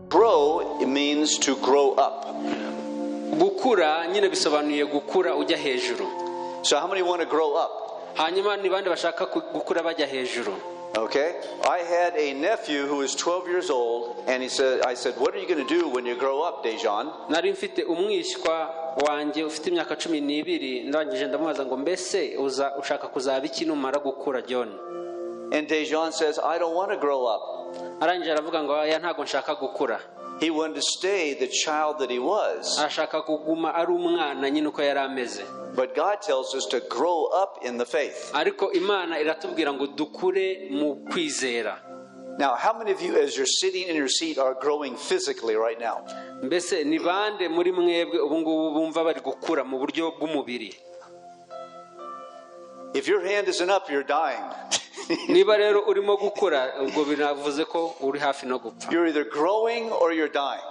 Grow means to grow up. Gukura nyine bisobanuye gukura ujya hejuru. So how many want to grow up? Hanyuma ni bande bashaka gukura bajya hejuru? Okay. I had a nephew who was 12 years old, and he said, I said, "What are you going to do when you grow up, Dejan?" Nari mfite umwishywa wanjye ufite imyaka 12, ndangije ndamubaza ngo mbese uza ushaka kuzaba iki numara gukura, John? And Dejan says, "I don't want to grow up." Arangije aravuga ngo oya, ntabwo nshaka gukura. He wanted to stay the child that he was. Arashaka kuguma ari umwana nyine uko yari ameze. But God tells us to grow up in the faith. Ariko Imana iratubwira ngo dukure mu kwizera. Now, how many of you, as you're sitting in your seat, are growing physically right now? Mbese ni bande muri mwebwe ubu ngubu bumva bari gukura mu buryo bw'umubiri? If your hand isn't up, you're dying. Niba rero urimo gukura, ubwo binavuze ko uri hafi no gupfa. You're either growing or you're dying.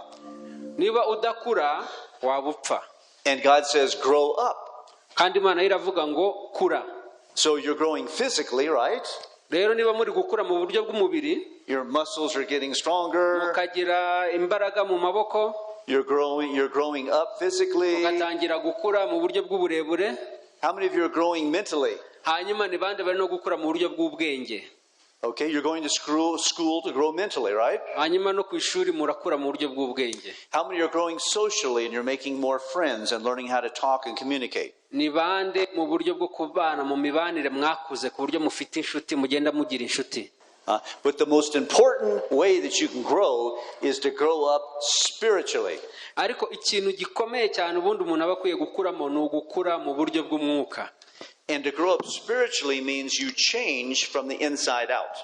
Niba udakura waba upfa. And God says, "Grow up." Kandi Imana yo iravuga ngo kura. So you're growing physically, right? Rero niba muri gukura mu buryo bw'umubiri, Your muscles are getting stronger. Mukagira imbaraga mu maboko, You're growing up physically. Mugatangira gukura mu buryo bw'uburebure. How many of you are growing mentally? Hanyuma ni bande bari no gukura mu buryo bw'ubwenge? Okay, you're going to school to grow mentally, right? Hanyuma no ku ishuri murakura mu buryo bw'ubwenge. How many are growing socially and you're making more friends and learning how to talk and communicate? Ni bande mu buryo bwo kubana mu mibanire mwakuze ku buryo mufite inshuti, mugenda mugira inshuti? But the most important way that you can grow is to grow up spiritually. Ariko ikintu gikomeye cyane ubundi umuntu aba akwiye gukuramo ni ugukura mu buryo bw'umwuka. And to grow up spiritually means you change from the inside out.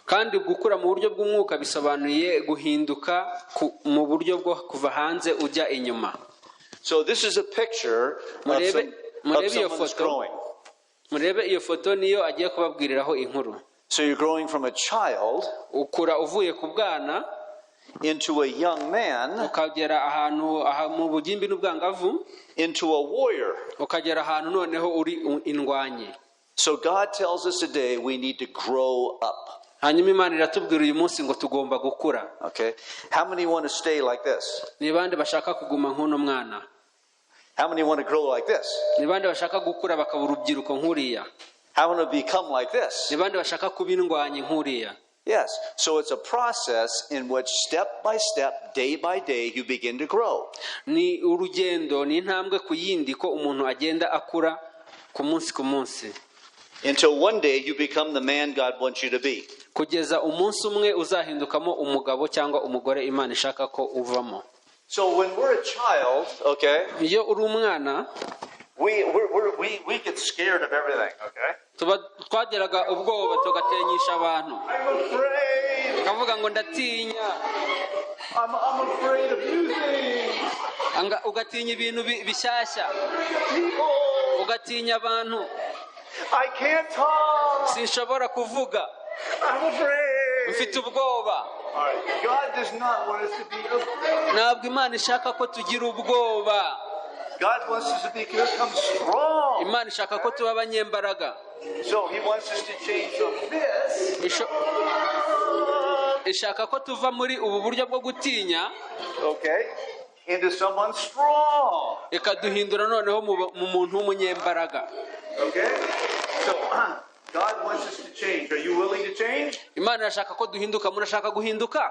Kandi gukura mu buryo bw'umwuka bisobanuye guhinduka mu buryo bwo kuva hanze ujya inyuma. So this is a picture of Murebe iyo someone that's foto. Growing. Murebe iyo foto, niyo agiye kubabwiriraho inkuru. So you're growing from a child Ukura uvuye ku bwana into a young man, ukagera ahantu aha mu bugimbi n'ubwangavu, into a warrior. Ukagera ahantu noneho uri indwanyi. So God tells us today we need to grow up. Hanyuma Imana iratubwira uyu munsi ngo tugomba gukura. Okay? How many want to stay like this? Ni bande bashaka kuguma nk'uno mwana? How many want to grow like this? Ni bande bashaka gukura bakaba urubyiruko nk'uriya? How many want to become like this? Ni bande bashaka kuba indwanyi nk'uriya? Yes. So it's a process in which step by step, day by day, you begin to grow. Ni urugendo, ni intambwe ku yindi ko umuntu agenda akura ku munsi ku munsi, Until one day you become the man God wants you to be. Kugeza umunsi umwe uzahindukamo umugabo cyangwa umugore Imana ishaka ko uvamo. So when we're a child, okay, Iyo uri umwana, we get scared of everything, okay? tuba twageraga ubwoba tugatinyisha abantu. I'm afraid. Tukavuga ngo ndatinya. I'm afraid of new things. Ugatinya ibintu bishyashya. People. Ugatinya abantu. I can't talk. Sinshobora kuvuga. I'm afraid. Mfite ubwoba. All right. God does not want us to be afraid. Ntabwo Imana ishaka ko tugira ubwoba. God wants us to become strong. Imana ishaka ko tuba abanyembaraga. So He wants us to change from this Ishaka ko tuva muri ubu buryo bwo gutinya, okay, into someone strong. Ikaduhindura noneho mu muntu w'umunyembaraga. Okay? So God wants us to change. Are you willing to change? Imana irashaka ko duhinduka. Murashaka guhinduka?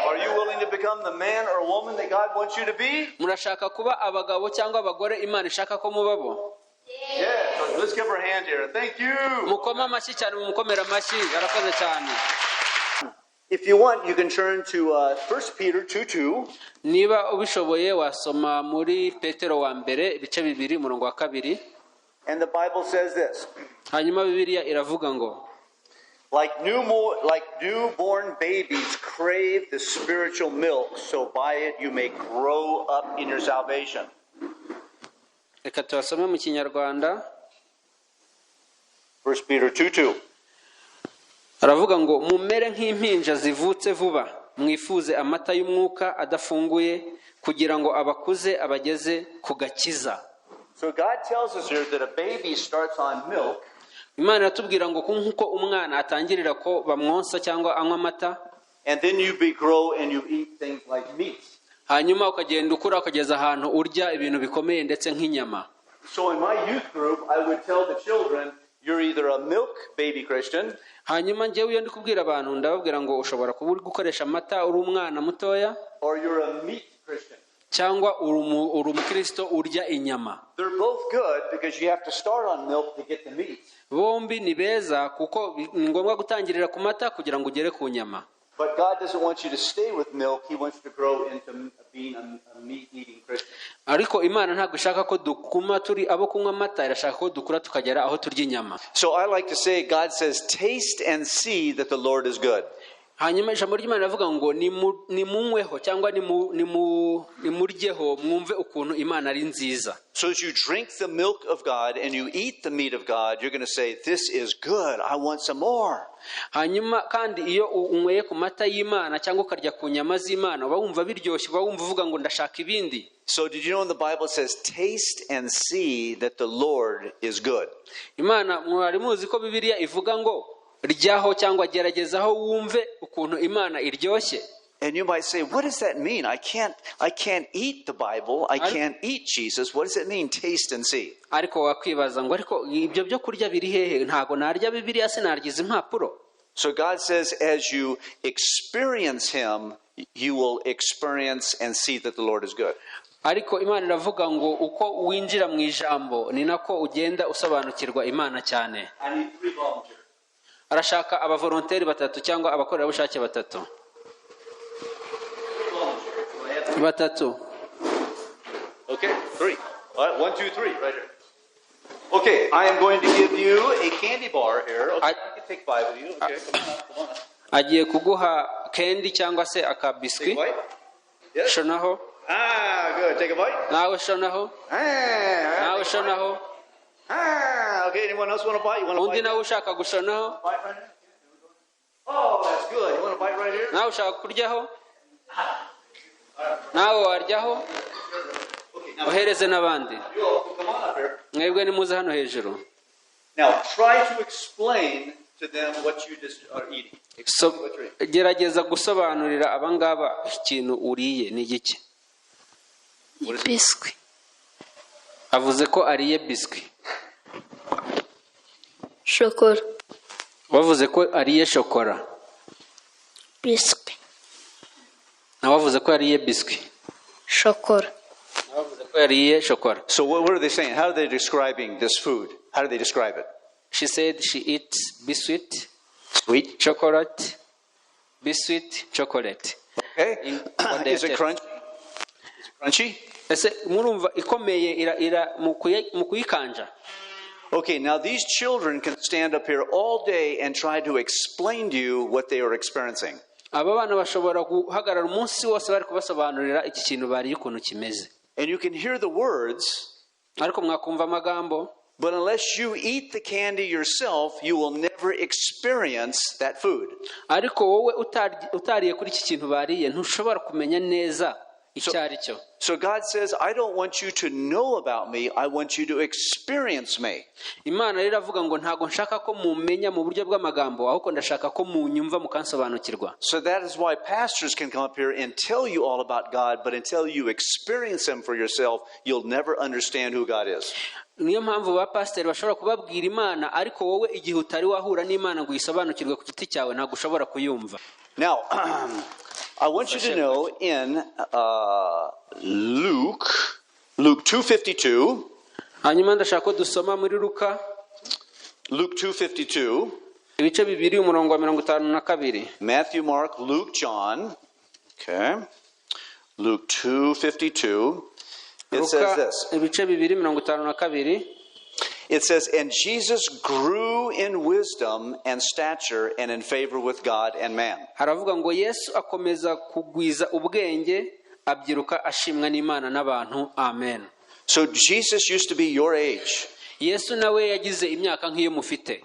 Are you willing to become the man or woman that God wants you to be? Murashaka kuba abagabo cyangwa abagore Imana ishaka ko mubabo? Yes. Let's give her a hand here. Thank you. Mukome amashyi cyane, mumukomere amashyi, arakoze cyane. If you want, you can turn to 1 Peter 2:2. Niba ubishoboye wasoma muri Petero wa mbere ibice 2 umurongo wa 2. And the Bible says this: Hanyuma Bibiliya iravuga ngo, Like newborn babies, crave the spiritual milk, so by it you may grow up in your salvation. Reka tuhasome mu Kinyarwanda. 1 Peter 2:2. Aravuga ngo mumere nk'impinja zivutse vuba, mwifuze amata y'umwuka adafunguye, kugira ngo abakuze abageze ku gakiza. So God tells us here that a baby starts on milk, Imana iratubwira ngo nk'uko umwana atangirira ko bamwonsa cyangwa anywa amata, and then you grow and you eat things like meat. Hanyuma ukagenda ukura ukageza ahantu urya ibintu bikomeye ndetse nk'inyama. So in my youth group, I would tell the children, "You're either a milk baby Christian Hanyuma njyewe iyo ndi kubwira abantu, ndababwira ngo ushobora kuba uri gukoresha amata uri umwana mutoya, or you're a meat Christian." cyangwa uri umukristo urya inyama. They're both good because you have to start on milk to get the meat. Bombi ni beza kuko ni ngombwa gutangirira ku mata kugira ngo ugere ku nyama. But God doesn't want you to stay with milk. He wants you to grow into being a meat-eating Christian. Ariko Imana ntabwo ishaka ko dukuma turi abo kunywa amata, irashaka ko dukura tukagera aho turya inyama. So I like to say, God says, "Taste and see that the Lord is good." Hanyuma ijambo ry'Imana rivuga ngo nimunyweho cyangwa nimuryeho mwumve ukuntu Imana ari nziza. So as you drink the milk of God and you eat the meat of God, you're going to say, "This is good. I want some more." Hanyuma kandi iyo unyweye ku mata y'Imana cyangwa ukarya ku nyama z'Imana, uba wumva biryoshye, uba wumva uvuga ngo ndashaka ibindi. So did you know in the Bible it says, "Taste and see that the Lord is good"? Imana, mwari muzi ko Bibiliya ivuga ngo ryaho cyangwa geragezaho wumve ukuntu Imana iryoshye? And you might say, "What does that mean? I can't eat the Bible. I can't eat Jesus. What does it mean, taste and see?" Ariko wakwibaza ngo ariko ibyo byo kurya biri hehe? Ntabwo narya Bibiliya, sinarya izi mpapuro. So God says, as you experience Him, you will experience and see that the Lord is good. Ariko Imana iravuga ngo uko winjira mu ijambo ni nako ugenda usobanukirwa Imana cyane. I need three volunteers. Arashaka abavolonteri batatu cyangwa abakorerabushake batatu. Three volunteers. Do I have three? Batatu. Okay, three. All right, one, two, three, right here. Okay, I am going to give you a candy bar here. Okay, I can take five of you. Okay, come on up, come on up. Agiye kuguha candy cyangwa se Take akabiswi. a bite. Yes. Shonaho. Ah, good. Take a bite. Nawe shonaho. Ah, Nawe shonaho. ah. Okay, anyone else want to bite? You want to Undi bite? nawe ushaka gushonaho. Bite right here? Oh, that's good. You want to bite right here? Nawe ushaka kuryaho, nawe waryaho. Okay, now Ohereze n'abandi. You all come on up here. Mwebwe nimuze hano hejuru. Now try to explain to them what you just are eating. So, Explain what you're eating. gerageza gusobanurira abangaba ikintu uriye ni igiki. Biswi. Avuze ko ariye biswi. Shokora. Wavuze ko ariye shokora. Biswi. Nawe avuze ko yariye biswi. Shokora. Nawe avuze ko yariye shokora. So what are they saying? How are they describing this food? How do they describe it? She said she eats biscuit, Sweet. chocolate, biscuit, chocolate. Okay. What they Is it said. crunchy? Is it crunchy? Ese murumva ikomeye ira mu kuyikanja? Okay, now these children can stand up here all day and try to explain to you what they are experiencing. Aba bana bashobora guhagarara umunsi wose bari kubasobanurira iki kintu bariye ukuntu kimeze. And you can hear the words, Ariko mwakumva amagambo, but unless you eat the candy yourself, you will never experience that food. Ariko wowe utariye kuri iki kintu bariye ntushobora kumenya neza icyo ari cyo. So God says, "I don't want you to know about me, I want you to experience me." Imana rero iravuga ngo ntabwo nshaka ko mumenya mu buryo bw'amagambo, ahubwo ndashaka ko munyumva mukansobanukirwa. So that is why pastors can come up here and tell you all about God, but until you experience Him for yourself, you'll never understand who God is. Niyo mpamvu ba pasiteri bashobora kubabwira Imana, ariko wowe igihe utari wahura n'Imana ngo uyisobanukirwe ku giti cyawe ntabwo ushobora kuyumva. Now, I want you to know in Luke 2:52, Hanyuma ndashaka ko dusoma muri Luka, Luke 2:52, ibice bibiri umurongo wa 52. Matthew, Mark, Luke, John. Okay. Luke 2:52. It Luka says this. ibice bibiri 52. It says, "And Jesus grew in wisdom and stature and in favor with God and man." Haravuga ngo Yesu akomeza kugwiza ubwenge, abyiruka ashimwa n'Imana n'abantu. Amen. So Jesus used to be your age. Yesu nawe yagize imyaka nk'iyo mufite.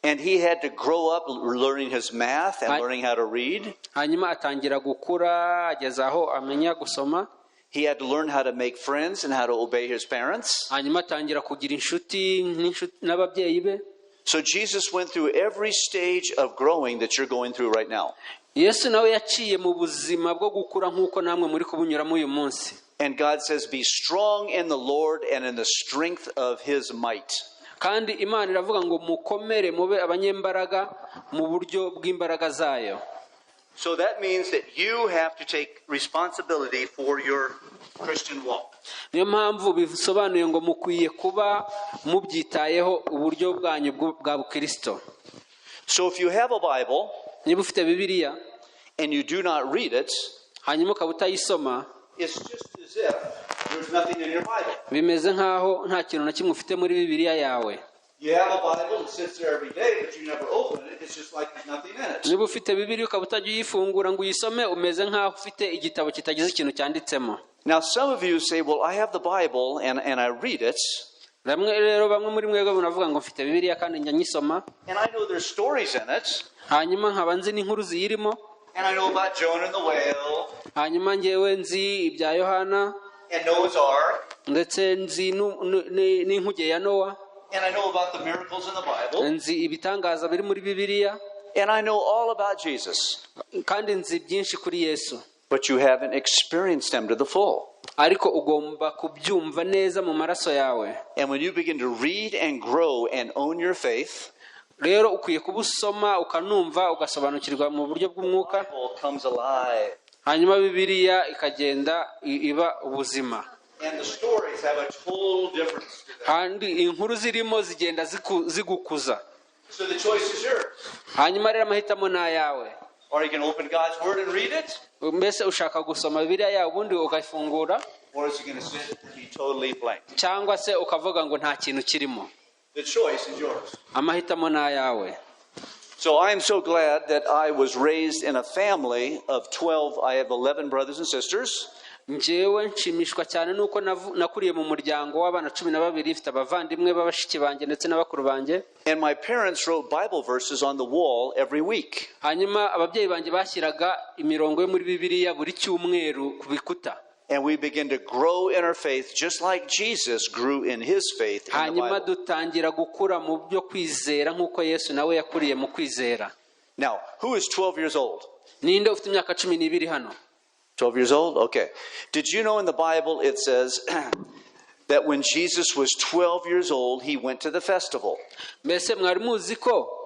And he had to grow up learning his math and learning how to read. Hanyuma atangira gukura ageza aho amenya gusoma. He had to learn how to make friends and how to obey his parents. Hanyuma atangira kugira inshuti n'ababyeyi be. So Jesus went through every stage of growing that you're going through right now. Yesu nawe yaciye mu buzima bwo gukura nk'uko namwe muri kubunyuramo uyu munsi. And God says, "Be strong in the Lord and in the strength of his might." Kandi Imana iravuga ngo mukomere mube abanyembaraga mu buryo bw'imbaraga zayo. So that means that you have to take responsibility for your Christian walk. Niyo mpamvu bisobanuye ngo mukwiye kuba mubyitayeho uburyo bwanyu bwa bukirisito. So if you have a Bible Niba ufite Bibiliya and you do not read it, hanyuma ukaba utayisoma, it's just as if there's nothing in your Bible. Bimeze nk'aho nta kintu na kimwe ufite muri Bibiliya yawe. You have a Bible that sits there every day, but you never open it. It's just like there's nothing in it. Niba ufite Bibiliya ukaba utajya uyifungura ngo uyisome, umeze nk'aho ufite igitabo kitagize ikintu cyanditsemo. Now, some of you say, "Well, I have the Bible and I read it, Bamwe rero, bamwe muri mwebwe munavuga ngo mfite Bibiliya kandi njya nyisoma, and I know there's stories in it, hanyuma nkaba nzi n'inkuru ziyirimo, and I know about Jonah and the whale, hanyuma ngewe nzi ibya Yohana, and Noah's Ark, ndetse nzi n'inkuge ya Nowa, and I know about the miracles in the Bible, nzi ibitangaza biri muri Bibiliya, and I know all about Jesus." kandi nzi byinshi kuri Yesu." But you haven't experienced them to the full. Ariko ugomba kubyumva neza mu maraso yawe. And when you begin to read and grow and own your faith, Rero ukwiye kubusoma ukanumva ugasobanukirwa mu buryo bw'umwuka, the Bible comes alive. Hanyuma Bibiliya ikagenda iba ubuzima. And the stories have a total difference to them. Kandi inkuru zirimo zigenda zigukuza. So the choice is yours. Hanyuma rero amahitamo ni ayawe. Or you can open God's Word and read it, Mbese ushaka gusoma Bibiliya yawe ubundi ugafungura, or is it going to sit and be totally blank? Cyangwa se ukavuga ngo nta kintu kirimo? The choice is yours. Amahitamo ni ayawe. So I am so glad that I was raised in a family of 12. I have 11 brothers and sisters. Njyewe nshimishwa cyane nuko nakuriye mu muryango w'abana 12, mfite abavandimwe b'abashiki banjye ndetse n'abakuru banjye. And my parents wrote Bible verses on the wall every week. Hanyuma ababyeyi banjye bashyiraga imirongo yo muri Bibiliya buri cyumweru ku bikuta. And we begin to grow in our faith just like Jesus grew in his faith in the Hanyuma Bible. Dutangira gukura mu byo kwizera nk'uko Yesu nawe yakuriye mu kwizera. Now, who is 12 years old? Ninde ufite imyaka 12 hano? 12 years old? Okay. Did you know in the Bible it says that when Jesus was 12 years old, he went to the festival? Mbese mwari muzi ko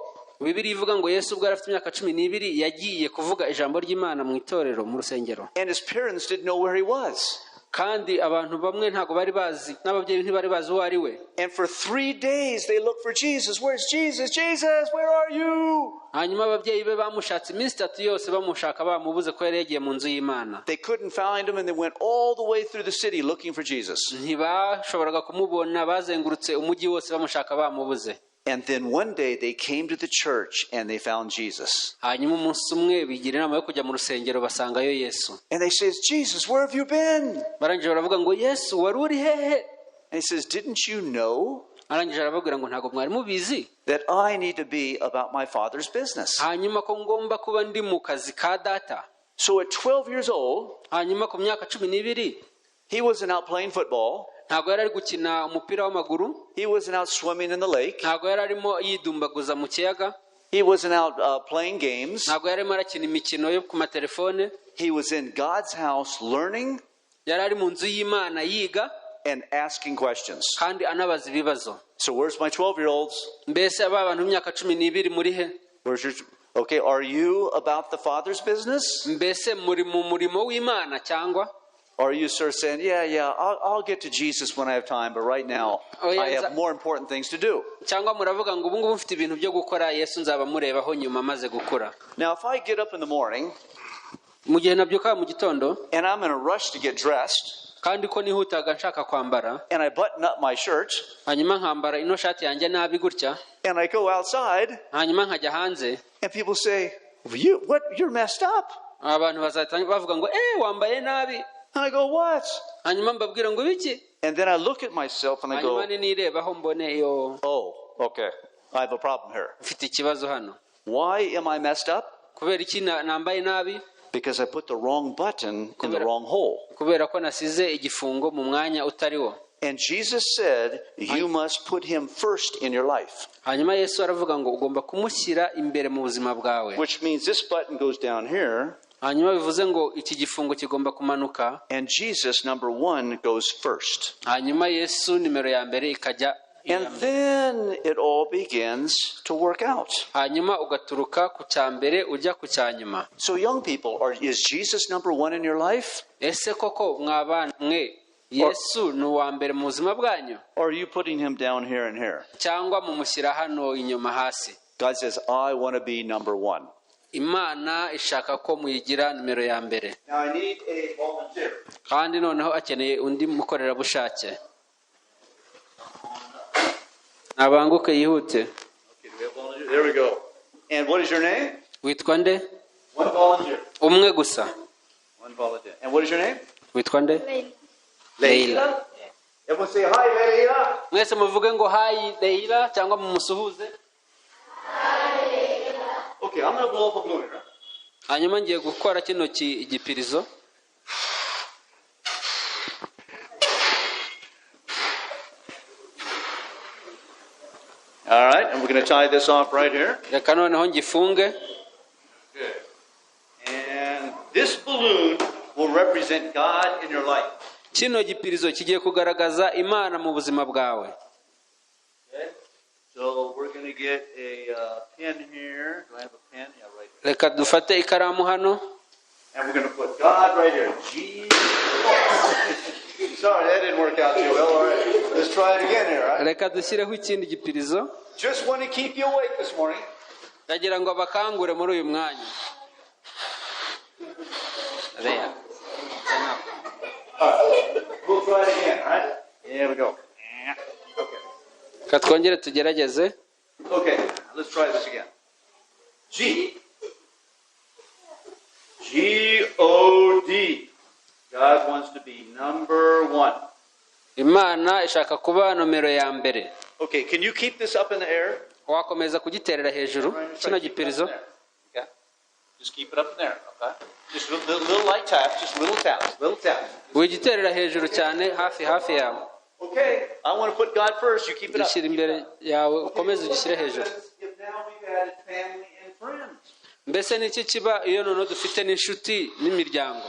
Bibiliya ivuga ngo Yesu ubwo yari afite imyaka 12 yagiye kuvuga ijambo ry'Imana mu itorero, mu rusengero? And his parents didn't know where he was. Kandi abantu bamwe ntabwo bari bazi, n'ababyeyi ntibari bazi uwo ari we. And for 3 days they looked for Jesus. "Where's Jesus? Jesus, where are you?" Hanyuma ababyeyi be bamushatse iminsi 3 yose bamushaka bamubuze ko yari yagiye mu nzu y'Imana. They couldn't find him, and they went all the way through the city looking for Jesus. Ntibashoboraga kumubona, bazengurutse umujyi wose bamushaka bamubuze. And then one day they came to the church and they found Jesus. Hanyuma umunsi umwe bigira inama yo kujya mu rusengero basangayo Yesu. And they says, "Jesus, where have you been?" Barangije baravuga ngo Yesu wari uri hehe? And he says, "Didn't you know Arangije arababwira ngo ntabwo mwari mubizi that I need to be about my Father's business?" hanyuma ko ngomba kuba ndi mu kazi ka Data? So at 12 years old, Hanyuma ku myaka 12, he wasn't out playing football. Ntabwo yari ari gukina umupira w'amaguru. He wasn't out swimming in the lake. Ntabwo yari arimo yidumbaguza mu kiyaga. He wasn't out playing games. Ntabwo yari arimo arakina imikino yo ku matelefone. He was in God's house learning Yari ari mu nzu y'Imana yiga and asking questions. kandi anabaza ibibazo. So where's my 12-year-olds? Mbese aba bantu b'imyaka 12 muri he? Where's your Okay, are you about the Father's business? Mbese muri mu murimo w'Imana cyangwa? Or are you sort of saying, Yeah, I'll get to Jesus when I have time, but right now Oh, yeah, I have more important things to do"? Cyangwa muravuga ngo ubu ngubu mfite ibintu byo gukora, Yesu nzaba murebaho nyuma maze gukura? Now, if I get up in the morning Mu gihe nabyuka mu gitondo and I'm in a rush to get dressed kandi ko nihutaga nshaka kwambara, and I button up my shirt hanyuma nkambara ino shati yanjye nabi gutya, and I go outside hanyuma nkajya hanze, and people say, "You, what, you're messed up." abantu bazahita bavuga ngo eh wambaye nabi. And I go, "What?" Hanyuma mbabwira ngo biki? And then I look at myself and I Hanyuma go, nirebaho mbone iyo "Oh, okay. I have a problem here. Mfite ikibazo hano. Why am I messed up? Kubera iki nambaye nabi? Because I put the wrong button in the wrong hole. Kubera ko nasize igifungo mu mwanya utari wo. And Jesus said, you must put him first in your life. Hanyuma Yesu aravuga ngo ugomba kumushyira imbere mu buzima bwawe. Which means this button goes down here. Hanyuma bivuze ngo iki gifungo kigomba kumanuka. And Jesus, number one, goes first. Hanyuma Yesu nimero ya mbere ikajya. And then it all begins to work out. Hanyuma ugaturuka ku cya mbere ujya ku cya nyuma. So young people, is Jesus number one in your life? Ese koko mwabana mwe Yesu ni uwa mbere mu buzima bwanyu? Or are you putting him down here and here? Cyangwa mumushyira hano inyuma hasi? God says, I want to be number one. Imana ishaka ko muyigira nimero ya mbere. Now I need a volunteer. Kandi noneho akeneye undi mukorerabushake. Nabanguke yihute. Okay, do we have volunteer? There we go. And what is your name? Witwa nde? One volunteer. Umwe gusa. One volunteer. And what is your name? Witwa nde? Leila. Everyone say hi, Leila. Mwese muvuge ngo hi Leila cyangwa mumusuhuze. Okay, I'm going to blow up a balloon here. Hanyuma ngiye gukora kino igipirizo. All right, and we're going to tie this off right here. Reka noneho ngifunge. Good. And this balloon will represent God in your life. Kino gipirizo kigiye kugaragaza Imana mu buzima bwawe. Okay. So we're going to get a pen here. Do I have a pen? Yeah, right here. Reka dufate ikaramu hano. And we're going to put God right here. Jesus. Sorry, that didn't work out too well. All right, let's try it again here. All right? Reka dushyireho ikindi gipirizo. Just want to keep you awake this morning. Ndagira ngo abakangure muri uyu mwanya. There. All right. We'll try it again, all right? Here we go. Okay. Reka twongere tugerageze. Okay, let's try this again. G. G O D. God wants to be number one. Imana ishaka kuba nomero ya mbere. Okay, can you keep this up in the air? Wakomeza kugiterera hejuru kino gipirizo. Okay. Just keep it up in there, okay? Just little light taps, just little taps, little taps. Wigiterera hejuru cyane hafi hafi yawe. Okay, I want to put God first. You keep it up. Gishyira imbere yawe ukomeze ugishyire hejuru. If now we've added family and friends. Mbese niki kiba iyo noneho dufite n'inshuti n'imiryango?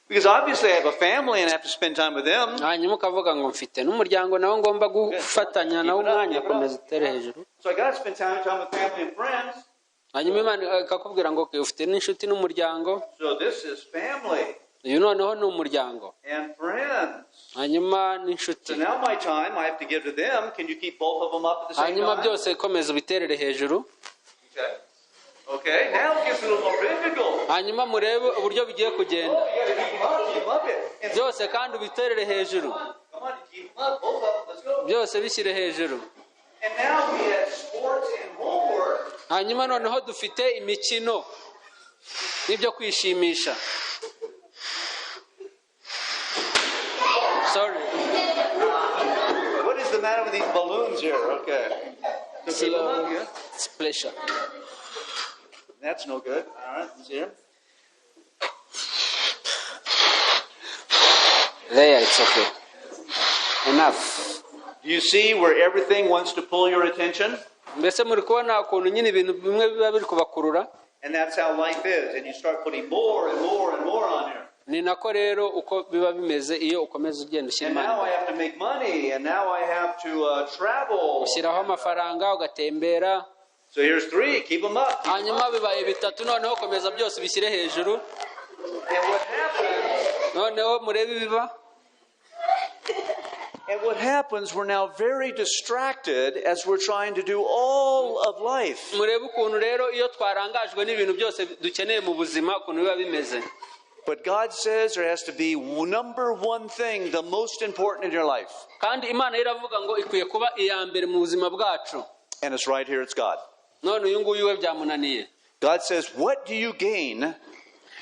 Because obviously I have a family and I have to spend time with them. Hanyuma ukavuga ngo mfite n'umuryango nawo ngomba gufatanya nawo umwanya, komeza utere hejuru. So I got to spend time with family and friends. Hanyuma Imana ikakubwira ngo ufite n'inshuti n'umuryango. So this is family Uyu noneho ni umuryango. and friends. Hanyuma n'inshuti. So now my time I have to give to them. Can you keep both of them up at the same Hanyuma time? byose komeza ubiterere hejuru. Okay. Okay, now it gets a little more difficult. Hanyuma murebe uburyo bigiye kugenda. Oh, you got to keep them up, keep them up. And Byose kandi ubiterere hejuru. come on, keep them up, both of them. Let's go. Byose bishyire hejuru. And now we have sports and homework. Hanyuma noneho dufite imikino n'ibyo kwishimisha. Sorry. What is the matter with these balloons here? Okay. So keep them up, yeah? It's pleasure. That's no good. All right, let's hear. There, it's okay. Enough. Do you see where everything wants to pull your attention? Mbese muri kubona ukuntu nyine ibintu bimwe biba biri kubakurura? And that's how life is. And you start putting more and more and more on here. Ni nako rero uko biba bimeze iyo ukomeza ugenda ushyira And Imana now I imbere. have to make money, and now I have to travel. Ushyiraho amafaranga ugatembera. So here's three. Keep them up. Keep 'em Hanyuma up. bibaye bitatu noneho komeza byose ubishyire hejuru. And what happens? Noneho murebe ibiba. And what happens? We're now very distracted as we're trying to do all of life. Murebe ukuntu rero iyo twarangajwe n'ibintu byose dukeneye mu buzima ukuntu biba bimeze. But God says there has to be number one thing, the most important in your life. Kandi Imana iravuga ngo ikwiye kuba iya mbere mu buzima bwacu. And it's right here, it's God. None uyu nguyu we byamunaniye. God says, what do you gain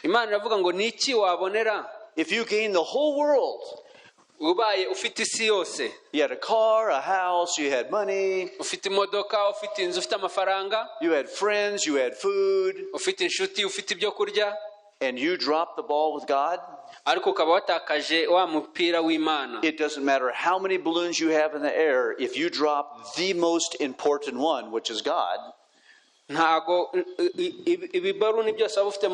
Imana iravuga ngo niki wabonera if you gain the whole world Ubaye ufite isi yose. You had a car, a house, you had money, Ufite imodoka, ufite inzu, ufite amafaranga, you had friends, you had food, ufite inshuti, ufite ibyo kurya, and you dropped the ball with God. Ariko ukaba watakaje wa mupira w'Imana. It doesn't matter how many balloons you have in the air, if you drop the most important one, which is God, Ntago ibibaruni byose waba ufite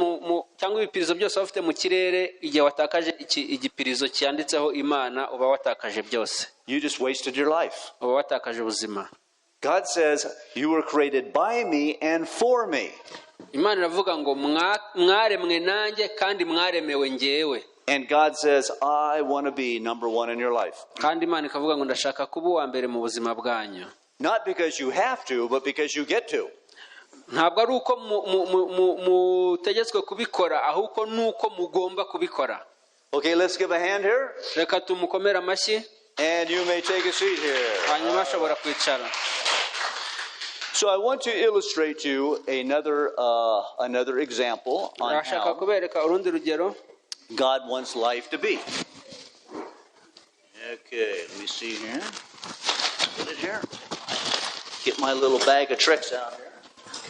cyangwa ibipirizo byose waba ufite mu kirere, igihe watakaje igipirizo cyanditseho Imana, uba watakaje byose. You just wasted your life. Uba watakaje ubuzima. God says, "You were created by me and for me." Imana iravuga ngo mwaremwe nanjye kandi mwaremewe njyewe. And God says, "I want to be number one in your life." Kandi Imana ikavuga ngo ndashaka kuba uwa mbere mu buzima bwanyu. Not because you have to, but because you get to. Ntabwo ari uko mutegetswe kubikora, ahubwo ni uko mugomba kubikora. Okay, let's give a hand here. Reka tumukomere amashyi. And you may take a seat here. Hanyuma ashobora kwicara. So I want to illustrate to you another example on Ndashaka how kubereka urundi rugero God wants life to be. Okay, let me see here. Put it here. Get my little bag of tricks out here.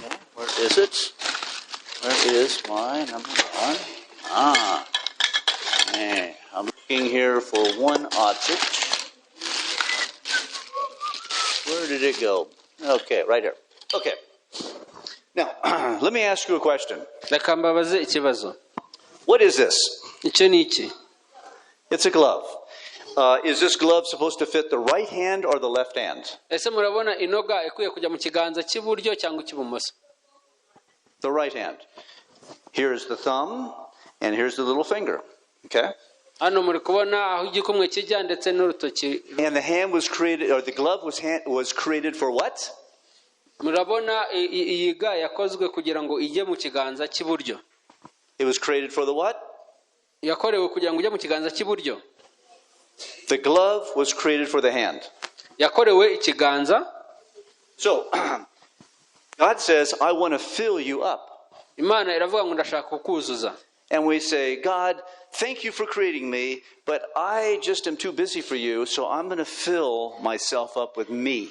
Okay, where is it? Where is my number one? Ah. Okay, I'm looking here for one object. Where did it go? Okay, right here. Okay. Now, let me ask you a question. Reka mbabaze ikibazo. What is this? Icyo ni iki? It's a glove. Is this glove supposed to fit the right hand or the left hand? Ese murabona ino ga ikwiye kujya mu kiganza cy'iburyo cyangwa icy'ibumoso? The right hand. Here's the thumb, and here's the little finger. Okay? Hano muri kubona aho igikumwe kijya ndetse n'urutoki. And the hand was created, or the glove was created for what? Murabona iyi ga yakozwe kugira ngo ijye mu kiganza cy'iburyo. It was created for the what? Yakorewe kugira ngo ujye mu kiganza cy'iburyo. The glove was created for the hand. Yakorewe ikiganza. So, God says, "I want to fill you up." Imana iravuga ngo ndashaka kukuzuza. And we say, "God, thank you for creating me, but I just am too busy for you, so I'm going to fill myself up with me."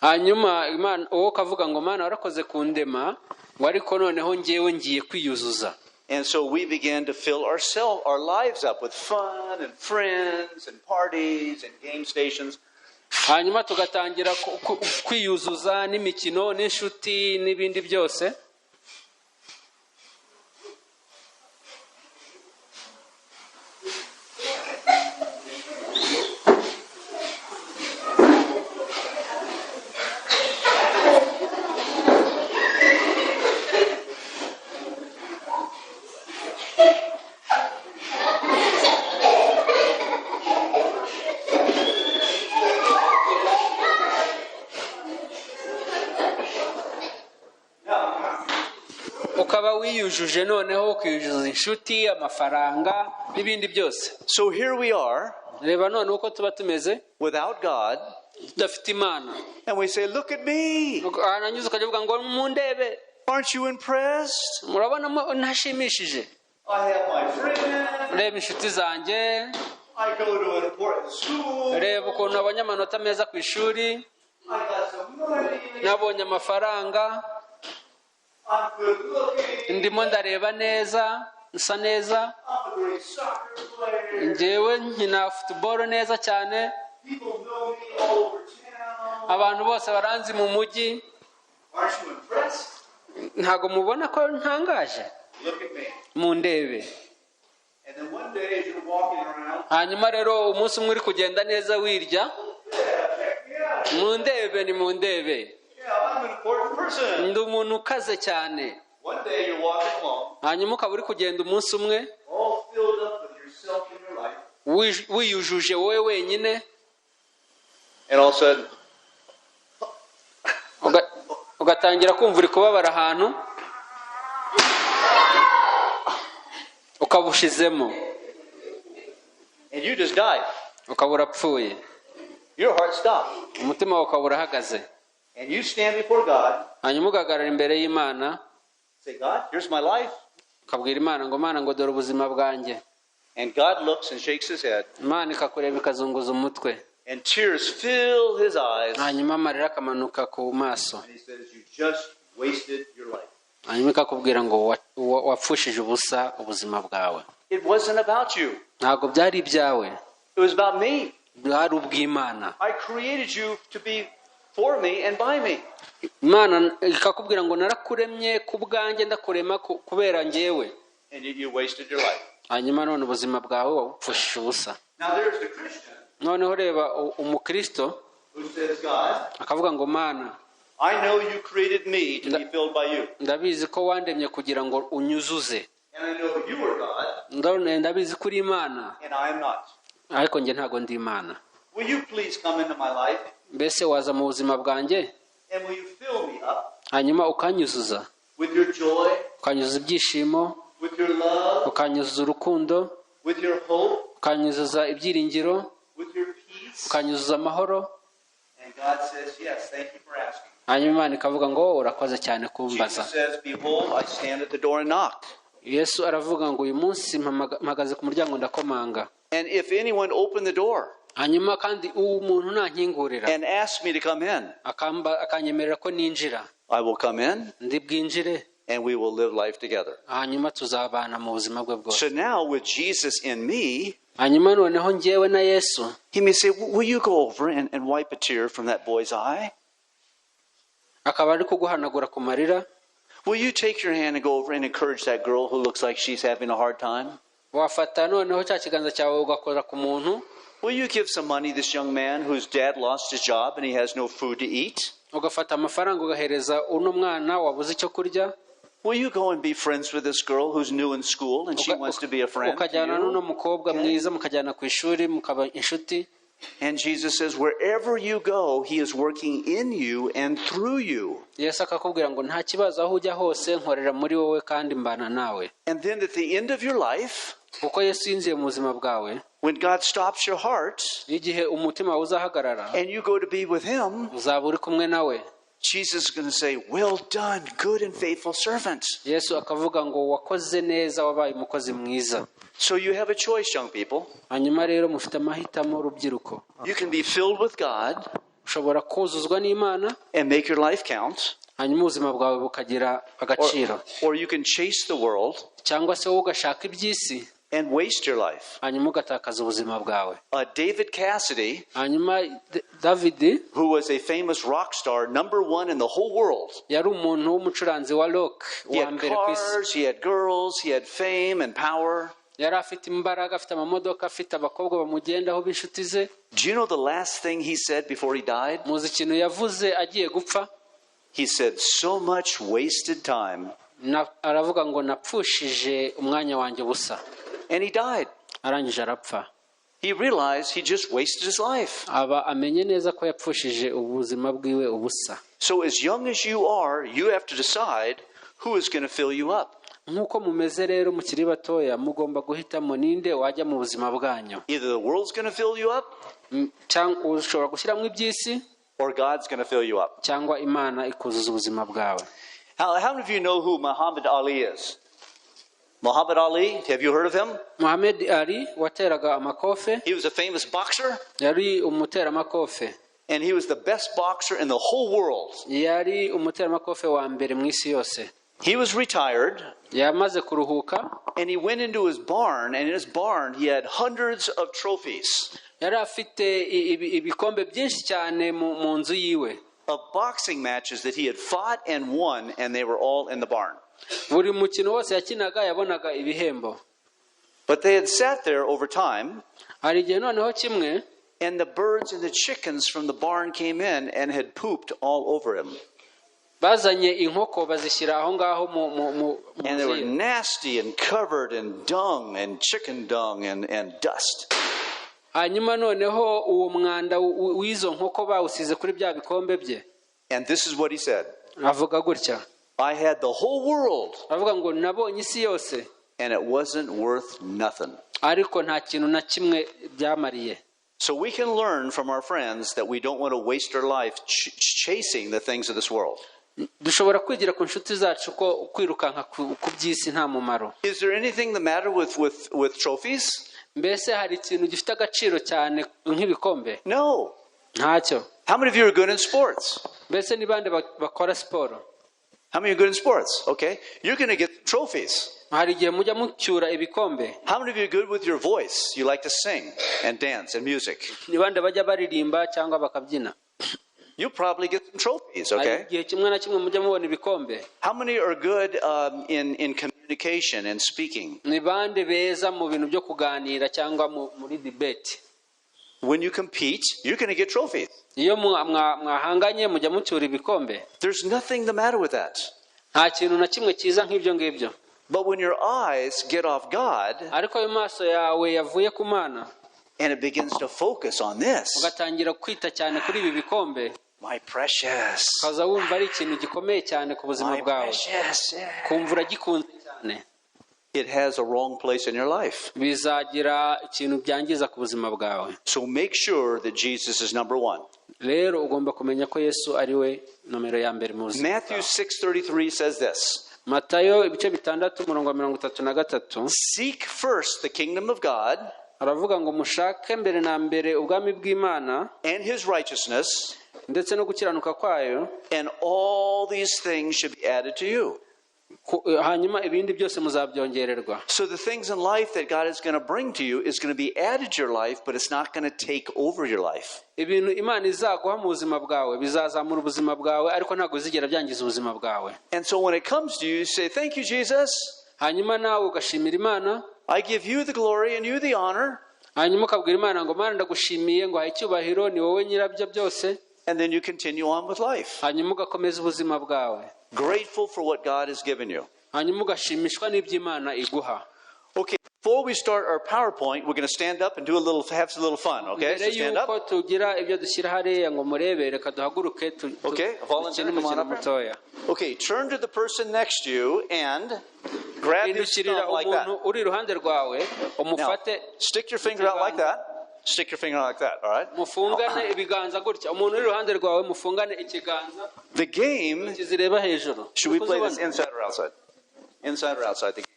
Hanyuma Imana wowe ukavuga ngo Mana warakoze kundema ngo ariko noneho ngewe ngiye kwiyuzuza. And so we begin to fill our lives up with fun and friends and parties and game stations. Hanyuma tugatangira kwiyuzuza n'imikino n'inshuti n'ibindi byose. Ukaba wiyujuje noneho ukiyuzuza inshuti amafaranga n'ibindi byose. So here we are Reba none uko tuba tumeze without God, tudafite Imana. And we say, "Look at me. Warangiza ukajya uvuga ngo mundebe. Aren't you impressed? Murabona ntashimishije? I have my friends. Reba inshuti zanjye. I go to an important school. Reba ukuntu nabonye amanota meza ku ishuri. I got some money. Nabonye amafaranga. I'm good looking. Ndimo ndareba neza, nsa neza. I'm a great soccer player. Njyewe nkina football neza cyane. People know me all over town. Abantu bose baranzi mu mujyi. Aren't you impressed? Ntabwo mubona ko ntangaje? Look at me." Mundebe. And then one day as you're walking around, Hanyuma rero umunsi umwe uri kugenda neza wirya, "Yeah, check me out. mundebe ni mundebe. Yeah, I'm an important person." Ndi umuntu ukaze cyane. One day you're walking along, Hanyuma ukaba uri kugenda umunsi umwe, all filled up with yourself and your life, wiyujuje wowe wenyine, and all of a sudden, ugatangira kumva uri kubabara ahantu, ukaba ushizemo. And you just died. Ukaba urapfuye. Your heart stopped. Umutima wawe ukaba urahagaze. And you stand before God, Hanyuma ugahagarara imbere y'Imana, say, "God, here's my life." ukabwira Imana ngo Mana ngo dore ubuzima bwanjye. And God looks and shakes his head, Imana ikakureba ikazunguza umutwe, and tears fill his eyes. Hanyuma amarira akamanuka ku maso. And he says, "You just wasted your life." Hanyuma ikakubwira ngo wapfushije ubusa ubuzima bwawe. It wasn't about you. Ntabwo byari ibyawe. It was about me. Bwari ubw'Imana. I created you to be for me and by me. Imana ikakubwira ngo narakuremye ku bwanjye, ndakurema kubera njyewe. And yet you wasted your life. Hanyuma none ubuzima bwawe wabupfushije ubusa. Now there's the Christian Noneho reba umukristo who says, "God, akavuga ngo Mana, I know you created me to be filled by you. Ndabizi ko wandemye kugira ngo unyuzuze. And I know you are God, Ndabizi ko uri Imana, and I am not. Ariko njye ntabwo ndi Imana. Will you please come into my life? Mbese waza mu buzima bwanjye, And will you fill me up hanyuma ukanyuzuza, with your joy, ukanyuzuza ibyishimo, with your love, ukanyuzuza urukundo, with your hope, ukanyuzuza ibyiringiro, with your peace?" ukanyuzuza amahoro?" And God says, "Yes, thank you for asking." Hanyuma Imana ikavuga ngo urakoze cyane kumbaza. Jesus says, "Behold, I stand at the door and knock. Yesu aravuga ngo uyu munsi mpagaze ku muryango ndakomanga. And if anyone open the door Hanyuma kandi uwo muntu nankingurira and ask me to come in, akanyemerera ko ninjira, I will come in ndi bwinjire, and we will live life together." Hanyuma tuzabana mu buzima bwe bwose. So now, with Jesus in me, Hanyuma noneho njyewe na Yesu, he may say, "Will you go over and wipe a tear from that boy's eye? Akaba ari kuguhanagura ku marira. Will you take your hand and go over and encourage that girl who looks like she's having a hard time? Wafata noneho cya kiganza cyawe ugakora ku muntu, Will you give some money this young man whose dad lost his job and he has no food to eat? Ugafata amafaranga ugahereza uno mwana wabuze icyo kurya, Will you go and be friends with this girl who's new in school and she wants to be a friend to ukajyana n'uno you?" mukobwa mwiza mukajyana ku ishuri mukaba inshuti?" And Jesus says, wherever you go, he is working in you and through you. Yesu akakubwira ngo nta kibazo, aho ujya hose nkorera muri wowe kandi mbana nawe. And then at the end of your life, Kuko Yesu yinjiye mu buzima bwawe, when God stops your heart igihe umutima wawe uzahagarara, and you go to be with him, uzaba uri kumwe nawe, Jesus is going to say, "Well done, good and faithful servant." Yesu akavuga ngo wakoze neza, wabaye umukozi mwiza. So you have a choice, young people. Hanyuma rero mufite amahitamo, rubyiruko. You can be filled with God Ushobora kuzuzwa n'Imana and make your life count, hanyuma ubuzima bwawe bukagira agaciro, or you can chase the world cyangwa se wowe ugashaka iby'isi and waste your life. Hanyuma ugatakaza ubuzima bwawe. David Cassidy, Hanyuma David, who was a famous rock star, number one in the whole world. Yari umuntu w'umucuranzi wa rock He wa had mbere ku isi. cars, he had girls, he had fame and power. Yari afite imbaraga, afite amamodoka, afite abakobwa bamugendaho b'inshuti ze. Do you know the last thing he said before he died? Muzi ikintu yavuze agiye gupfa? He said, "So much wasted time." Aravuga ngo napfushije umwanya wanjye ubusa. And he died. Arangije arapfa. He realized he just wasted his life. Aba amenye neza ko yapfushije ubuzima bwiwe ubusa. So, as young as you are, you have to decide who is going to fill you up. Nk'uko mumeze rero mukiri batoya, mugomba guhitamo ninde wajya mu buzima bwanyu. Either the world's going to fill you up Cyangwa ushobora gushyiramo iby'isi, or God's going to fill you up. Cyangwa Imana ikuzuza ubuzima bwawe. How many of you know who Muhammad Ali is? Muhammad Ali, have you heard of him? Muhammad Ali wateraga amakofe. He was a famous boxer, Yari umuteramakofe. And he was the best boxer in the whole world. Yari umuteramakofe wa mbere mu isi yose. He was retired, Yamaze kuruhuka, and he went into his barn, and in his barn he had hundreds of trophies yari afite ibikombe byinshi cyane mu nzu yiwe of boxing matches that he had fought and won, and they were all in the barn. Buri mukino wose yakinaga yabonaga ibihembo. But they had sat there over time, Hari igihe noneho kimwe, and the birds and the chickens from the barn came in and had pooped all over him. Bazanye inkoko bazishyira aho ngaho mu And they nzu were ye. Nasty and covered in dung and chicken dung and dust. Hanyuma noneho uwo mwanda w'izo nkoko bawusize kuri bya bikombe bye. And this is what he said: Avuga gutya: "I had the whole world, Avuga ngo nabonye isi yose, and it wasn't worth nothing." ariko nta kintu na kimwe byamariye. So we can learn from our friends that we don't want to waste our life chasing the things of this world. Dushobora kwigira ku nshuti zacu ko kwirukanka ku by'isi nta mumaro. Is there anything the matter with trophies? Mbese hari ikintu gifite agaciro cyane nk'ibikombe? No. Ntacyo. How many of you are good in sports? Mbese ni bande bakora siporo? How many are good in sports? Okay. You're going to get trophies. Hari igihe mujya mucyura ibikombe. How many of you are good with your voice? You like to sing and dance and music. Ni bande bajya baririmba cyangwa bakabyina? You'll probably get some trophies, Hari okay? igihe kimwe na kimwe mujya mubona ibikombe. How many are good in communication and speaking? Ni bande beza mu bintu byo kuganira cyangwa muri debate? When you compete, you're going to get trophies. Iyo mwahanganye mujya mucyura ibikombe. There's nothing the matter with that. Nta kintu na kimwe cyiza nk'ibyo ngibyo. But when your eyes get off God Ariko ayo maso yawe yavuye ku Mana and it begins to focus on this, ugatangira kwita cyane kuri ibi bikombe, my precious, ukaza wumva ari ikintu gikomeye cyane ku buzima my bwawe, precious, yeah. kumva uragikunze cyane, It has a wrong place in your life. Bizagira ikintu byangiza ku buzima bwawe. So make sure that Jesus is number one. Rero ugomba kumenya ko Yesu ari we nomero ya mbere mu buzima Matthew bwawe. 6:33 says this. Matayo ibice 6 umurongo wa 33. Seek first the kingdom of God Aravuga ngo mushake mbere na mbere ubwami bw'Imana and his righteousness, ndetse no gukiranuka kwayo, and all these things should be added to you. Hanyuma ibindi byose muzabyongererwa. So the things in life that God is going to bring to you is going to be added to your life, but it's not going to take over your life. Ibintu Imana izaguha mu buzima bwawe bizazamura ubuzima bwawe, ariko ntabwo bizigera byangiza ubuzima bwawe. And so when it comes to you, you say, "Thank you, Jesus. Hanyuma nawe ugashimira Imana. I give you the glory and you the honor." Hanyuma ukabwira Imana ngo Mana, ndagushimiye ngo haye icyubahiro, ni wowe nyirabyo byose. And then you continue on with life, Hanyuma ugakomeza ubuzima bwawe, grateful for what God has given you. Hanyuma ugashimishwa n'iby'Imana iguha. Okay, before we start our PowerPoint, we're going to stand up and do a little, have a little fun, okay? Mbere So stand y'uko up. tugira ibyo dushyira hariya ngo murebe, reka duhaguruke Okay, volunteer, dukine come on umukino up here. mutoya. Okay, turn to the person next to you and grab his Hindukirira thumb like that. umuntu uri iruhande rwawe Now, umufate. stick your finger out like that. Stick your finger out like that, all right? Mufungane ibiganza gutya, umuntu uri iruhande rwawe mufungane ikiganza, The game, intoki zireba hejuru. Should we play this Kuzibona? inside or outside? Inside or outside? The game?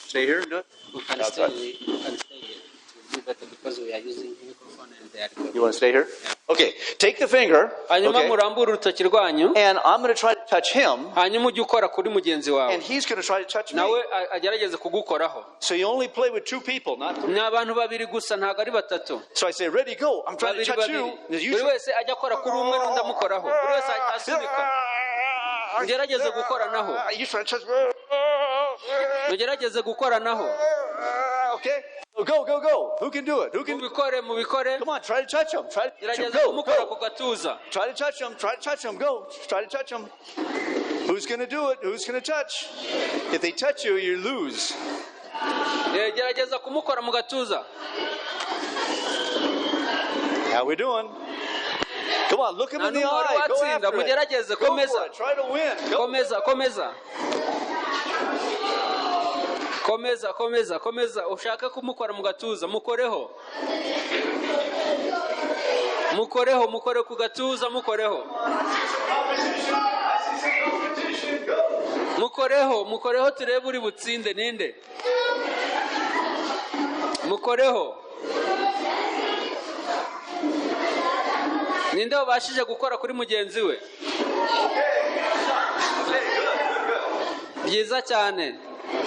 Stay here and do it? We can Outside. stay, we can stay here. It will be better because we are using microphone and they are recording. You want to stay here? Okay, take the finger, Hanyuma okay, murambure urutoki rwanyu. and I'm going to try to touch him, Hanyuma ujye ukora kuri mugenzi wawe, and he's going to try to touch me. Nawe agerageze kugukoraho. So you only play with two people, not three. Ni abantu babiri gusa, ntabwo ari batatu. So I say, "Ready, go. I'm trying to Babiri touch babiri, you." You buri wese ajya akora kuri umwe n'undi amukoraho, buri wese asunika. Mugerageze gukoranaho. You try to touch me. Mugerageze gukoranaho. Okay. Go, go, go. Who can do it? Who can? Mubikore, mubikore. Come on, try to touch him. Try to touch him. Gerageza Go, kumukora ku go. gatuza. Try to touch him. Try to touch him. Go. Try to touch him. Who's going to do it? Who's going to touch? If they touch you, you lose. Gerageza kumukora mu gatuza. How we doing? Come on, look him Nta in the n'umwe wari eye. Go watsinda. after it. Mugerageze. Go Komeza. for it. Try to win. Go. Komeza, komeza, komeza, komeza, komeza, ushake kumukora mu gatuza, mukoreho, mukoreho, mukore ku gatuza, mukoreho, mukoreho, mukoreho, turebe uri butsinde ninde. Mukoreho. Ninde wabashije gukora kuri mugenzi we? Byiza cyane,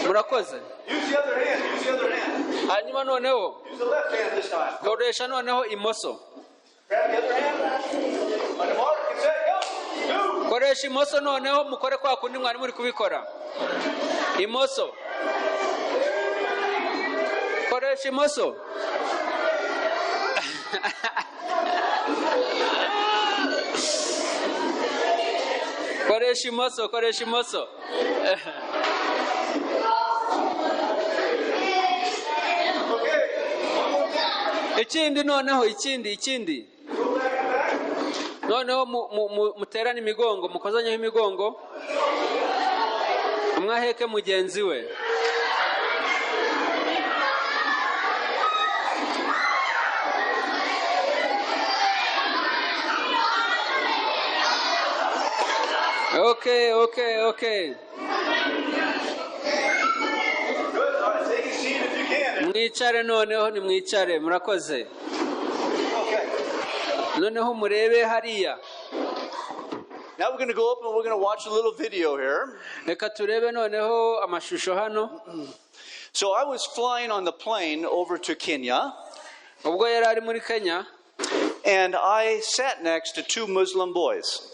murakoze. Use the other hand. Use the other hand. Hanyuma noneho Use the left hand this time. koresha noneho imoso. Grab the other hand. On the mark and set, go. Two. Koresha imoso noneho, mukore kwa kundi mwari muri kubikora. Imoso, koresha imoso. Koresha imoso, koresha imoso. Okay. One more time. Ikindi noneho, ikindi, ikindi. Go back and back. Noneho muterane imigongo, mukozanyeho imigongo, umwe aheke mugenzi we. Okay. Good. All right, take a seat if you can. Mwicare noneho, nimwicare, murakoze. Okay. Noneho murebe hariya. Now we're going to go up and we're going to watch a little video here. Reka turebe noneho amashusho hano. So I was flying on the plane over to Kenya, Ubwo yari ari muri Kenya, and I sat next to two Muslim boys.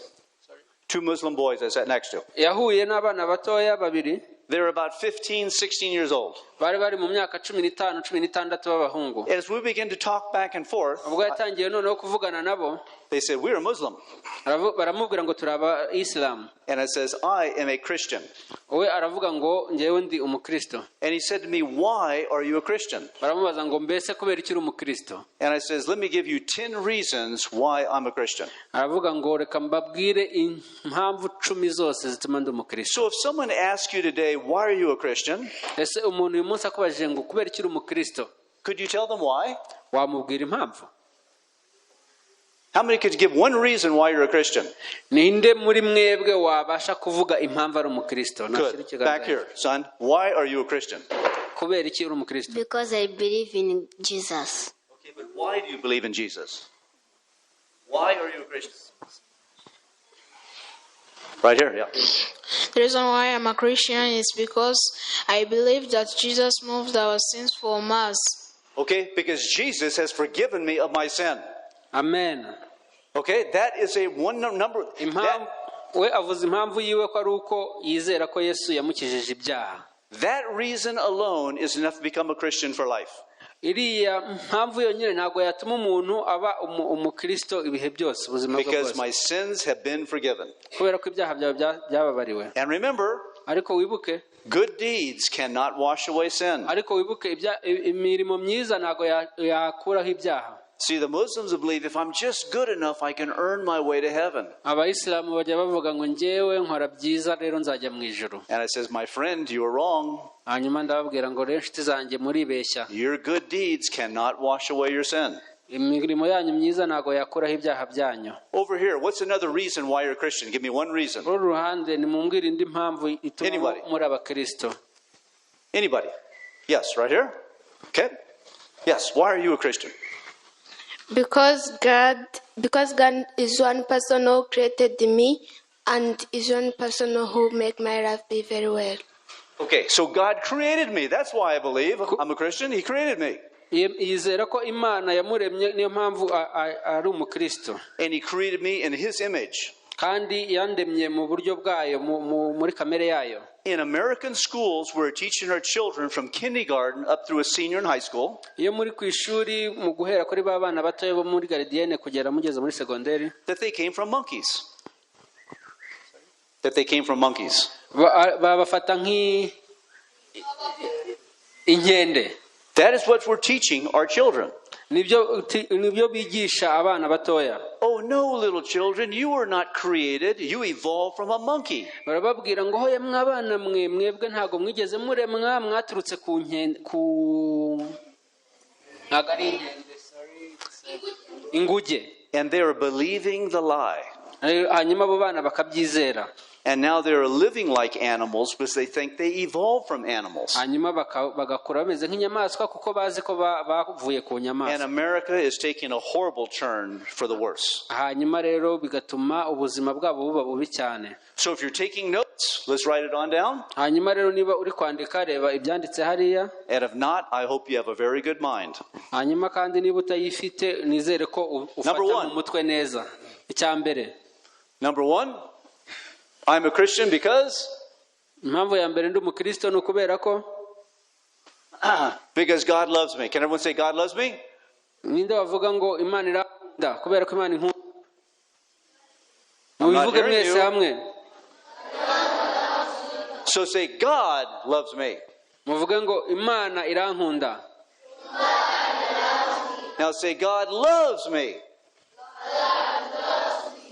Two Muslim boys I sat next to. Yahuye n'abana batoya babiri. They were about 15, 16 years old. Bari mu myaka 15, 16 b'abahungu. As we began to talk back and forth, Ubwo yatangiye noneho kuvugana nabo, they said, "We're a Muslim." Baramubwira ngo turi abayisilamu. And I says, "I am a Christian." We aravuga ngo ngewe ndi umukristo. And he said to me, "Why are you a Christian?" Baramubaza ngo mbese kubera iki uri umukristo? And I says, "Let me give you 10 reasons why I'm a Christian." Aravuga ngo reka mbabwire impamvu 10 zose zituma ndi umukristo. So if someone asks you today, "Why are you a Christian?" Ese umuntu uyu munsi akubajije ngo kubera iki uri umukristo, could you tell them why? Wamubwira impamvu? How many could give one reason why you're a Christian? Ninde muri mwebwe wabasha kuvuga impamvu ari umukristo? Nashyira Good. ikiganza Back here, son. Why are you a Christian? Kubera iki uri umukristo? Because I believe in Jesus. Okay, but why do you believe in Jesus? Why are you a Christian? Right here, yeah. The reason why I'm a Christian is because I believe that Jesus moved our sins from us. Okay, because Jesus has forgiven me of my sin. Amen. Okay, that is a one number. Impamvu That, we avuze impamvu yiwe ko ari uko yizera ko Yesu yamukijije ibyaha. That reason alone is enough to become a Christian for life. Iriya mpamvu yonyine ntabwo yatuma umuntu aba umukristo ibihe byose, ubuzima bwe Because bwose. My sins have been forgiven. Kubera ko ibyaha byawe byababariwe. And remember, Ariko wibuke, good deeds cannot wash away sin. ariko wibuke imirimo myiza ntabwo yakuraho ibyaha. See, the Muslims believe if I'm just good enough, I can earn my way to heaven. Abayisilamu bajya bavuga ngo njyewe nkora byiza rero nzajya mu ijuru. And I says, "My friend, you are wrong." Hanyuma ndababwira ngo rero inshuti zanjye muribeshya. Your good deeds cannot wash away your sin. Imirimo yanyu myiza ntabwo yakuraho ibyaha byanyu. Over here, what's another reason why you're a Christian? Give me one reason. Kuri uru ruhande nimumbwire indi mpamvu ituma Anybody? Muri abakristo. Anybody? Yes, right here? Okay. Yes, why are you a Christian? Because God is one person who created me and is one person who make my life be very well. Okay, so God created me. That's why I believe I'm a Christian. He created me. Yizera ko Imana yamuremye niyo mpamvu ari umukristo. And He created me in His image. Kandi yandemye mu buryo bwayo muri kamere yayo. In American schools, we're teaching our children from kindergarten up through a senior in high school Iyo muri ku ishuri mu guhera kuri ba bana batoya bo muri gardienne kugera mugeze muri segonderi, that they came from monkeys. That they came from monkeys. Babafata nk'inkende. That is what we're teaching our children. Nibyo bigisha abana batoya. "Oh, no, little children, you were not created. You evolved from a monkey." Barababwira ngo hoya mwabana mwe, mwebwe ntabwo mwigeze muremwa, mwaturutse ku nkende, ku ntabwo ari inkende, sorry, inguge. And they are believing the lie. Hanyuma abo bana bakabyizera. And now they are living like animals because they think they evolved from animals. Hanyuma bagakura bameze nk'inyamaswa kuko bazi ko bavuye ku And nyamaswa. America is taking a horrible turn for the worse. Hanyuma rero bigatuma ubuzima bwabo buba bubi cyane. So if you're taking notes, let's write it on down. Hanyuma rero niba uri kwandika reba ibyanditse hariya. And if not, I hope you have a very good mind. Hanyuma kandi niba utayifite nizere ko ufata Number one. mu mutwe neza. Icya mbere. Number one, I'm a Christian because Impamvu ya mbere ndi umukristo ni ukubera ko because God loves me. Can everyone say God loves me? Ninde wavuga ngo Imana irankunda kubera ko Imana inkunda? I'm not Mubivuge hearing mwese you. hamwe. So say God loves me. Muvuge ngo Imana irankunda. Now say God loves me.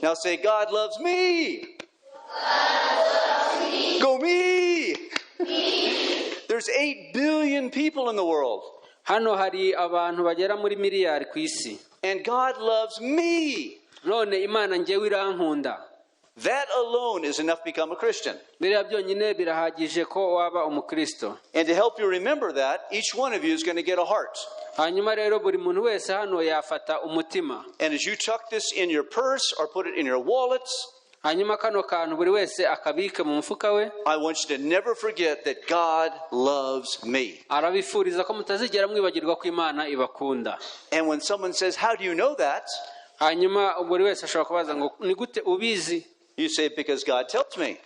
Now say God loves me. Go me. There's 8 billion people in the world. Hano hari abantu bagera muri miliyari ku isi. And God loves me. None Imana njyewe irankunda. That alone is enough to become a Christian. Biriya byonyine birahagije ko waba umukristo. And to help you remember that, each one of you is going to get a heart. Hanyuma rero buri muntu wese hano yafata umutima. And as you tuck this in your purse or put it in your wallets, Hanyuma kano kantu buri wese akabike mu mufuka we. I want you to never forget that God loves me. Arabifuriza ko mutazigera mwibagirwa ko Imana ibakunda. And when someone says, "How do you know that?" Hanyuma buri wese ashobora kubaza ngo ni gute ubizi? You say, "Because God tells me."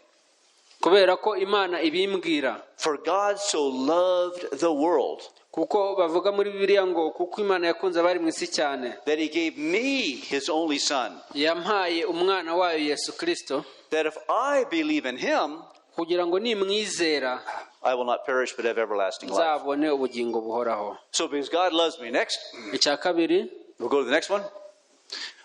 Kubera ko Imana ibimbwira. For God so loved the world Kuko bavuga muri Bibiliya ngo kuko Imana yakunze abari mu isi cyane, that he gave me his only son, yampaye umwana wayo Yesu Kristo, that if I believe in him, kugira ngo nimwizera I will not perish but have everlasting life. nzabone ubugingo buhoraho. So because God loves me. Next. Icya kabiri. We'll go to the next one.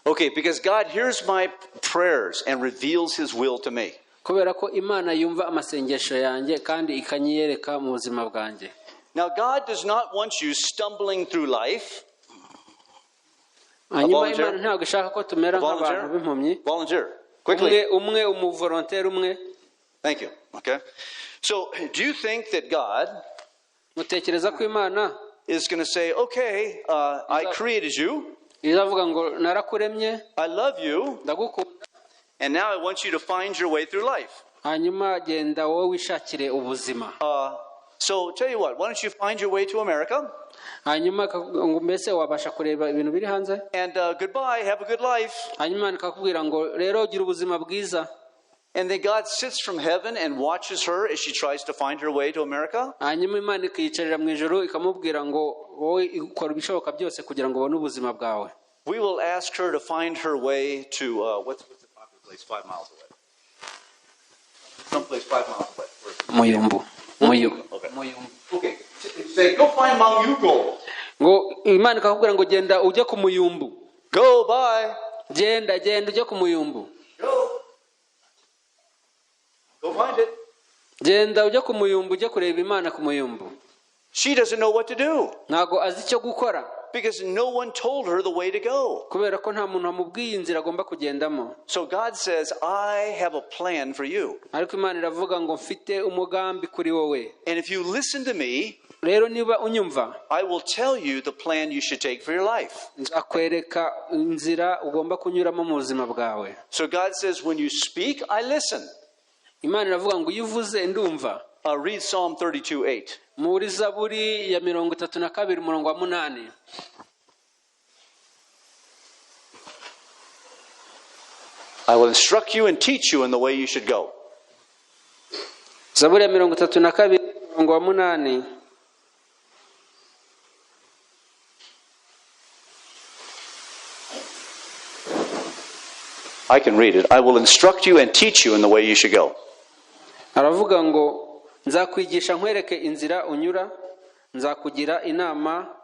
Okay, because God hears my prayers and reveals his will to me. Kubera ko Imana yumva amasengesho yanjye kandi ikanyiyereka mu buzima bwanjye. Now, God does not want you stumbling through life. Hanyuma Volunteer? Imana ntabwo ishaka ko tumera A nk'abantu volunteer? b'impumyi. Volunteer. Umwe Quickly. umwe umuvolonteri umwe. Thank you. Okay. So, do you think that God Mutekereza ko Imana is going to say, "Okay, I created you, izavuga ngo narakuremye, I love you, ndagukunda, and now I want you to find your way through life"? Hanyuma genda wowe wishakire ubuzima. So, tell you what, why don't you find your way to America? Hanyuma ngo mbese wabasha kureba ibintu biri hanze. And goodbye, have a good life. Hanyuma Imana ikakubwira ngo rero gira ubuzima bwiza. And then God sits from heaven and watches her as she tries to find her way to America. Hanyuma Imana ikiyicarira mu ijuru ikamubwira ngo wowe ukora ibishoboka byose kugira ngo ubone ubuzima bwawe. We will ask her to find her way to, what's the popular place 5 miles away? Someplace 5 miles away. Muyumbu, Muyumbu. Okay. Okay. Say, "Go find Mangyugo." Ngo Imana ikakubwira ngo genda ujye ku Muyumbu. Go, bye. Genda, genda ujye ku Muyumbu. Go. Go find it. Genda ujye ku Muyumbu, ujye kureba Imana ku Muyumbu. She doesn't know what to do Ntabwo azi icyo gukora, because no one told her the way to go. kubera ko nta muntu wamubwiye inzira agomba kugendamo. So God says, "I have a plan for you." Ariko Imana iravuga ngo mfite umugambi kuri wowe. And if you listen to me, Rero niba unyumva, I will tell you the plan you should take for your life. Nzakwereka inzira ugomba kunyuramo mu buzima bwawe. So God says, "When you speak, I listen." Imana iravuga ngo iyo uvuze ndumva. Read Psalm 32:8. Muri Zaburi ya 32 umurongo wa 8. I will instruct you and teach you in the way you should go. Zaburi ya 32 umurongo wa 8. I can read it. I will instruct you and teach you in the way you should go. Aravuga ngo nzakwigisha nkwereke inzira unyura, nzakugira inama,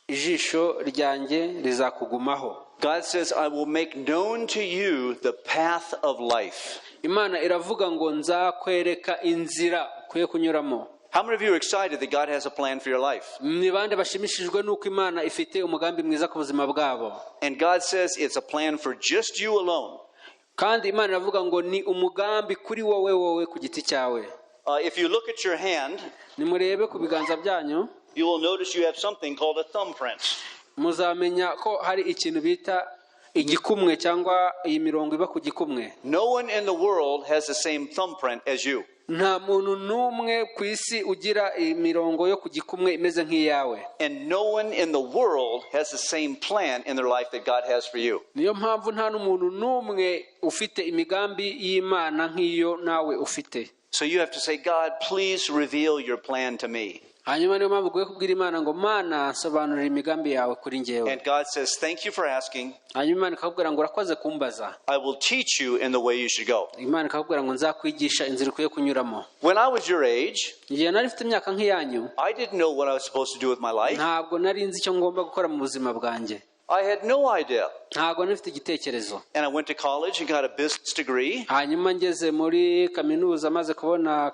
ijisho ryanjye rizakugumaho. God says, "I will make known to you the path of life." Imana iravuga ngo nzakwereka inzira ukwiye kunyuramo. How many of you are excited that God has a plan for your life? Ni bande bashimishijwe n'uko Imana ifite umugambi mwiza ku buzima bwabo? And God says it's a plan for just you alone. Kandi Imana iravuga ngo ni umugambi kuri wowe, wowe ku giti cyawe. If you look at your hand, Nimurebe ku biganza byanyu, you will notice you have something called a thumbprint. Muzamenya ko hari ikintu bita igikumwe cyangwa iyi mirongo iba ku gikumwe. No one in the world has the same thumbprint as you. Nta muntu n'umwe ku isi ugira imirongo yo ku gikumwe imeze nk'iyawe. And no one in the world has the same plan in their life that God has for you. Niyo mpamvu nta n'umuntu n'umwe ufite imigambi y'Imana nk'iyo nawe ufite. So you have to say, "God, please reveal your plan to me." Hanyuma niyo mpamvu ukwiye kubwira Imana ngo Mana sobanurira imigambi yawe kuri njyewe. And God says, "Thank you for asking. Hanyuma Imana ikakubwira ngo urakoze kumbaza. I will teach you in the way you should go." Imana ikakubwira ngo nzakwigisha inzira ukwiye kunyuramo. When I was your age, Igihe nari mfite imyaka nk'iyanyu, I didn't know what I was supposed to do with my life. Ntabwo nari nzi icyo ngomba gukora mu buzima bwanjye. I had no idea. Ntabwo nari mfite igitekerezo. And I went to college and got a business degree. Hanyuma ngeze muri kaminuza maze kubona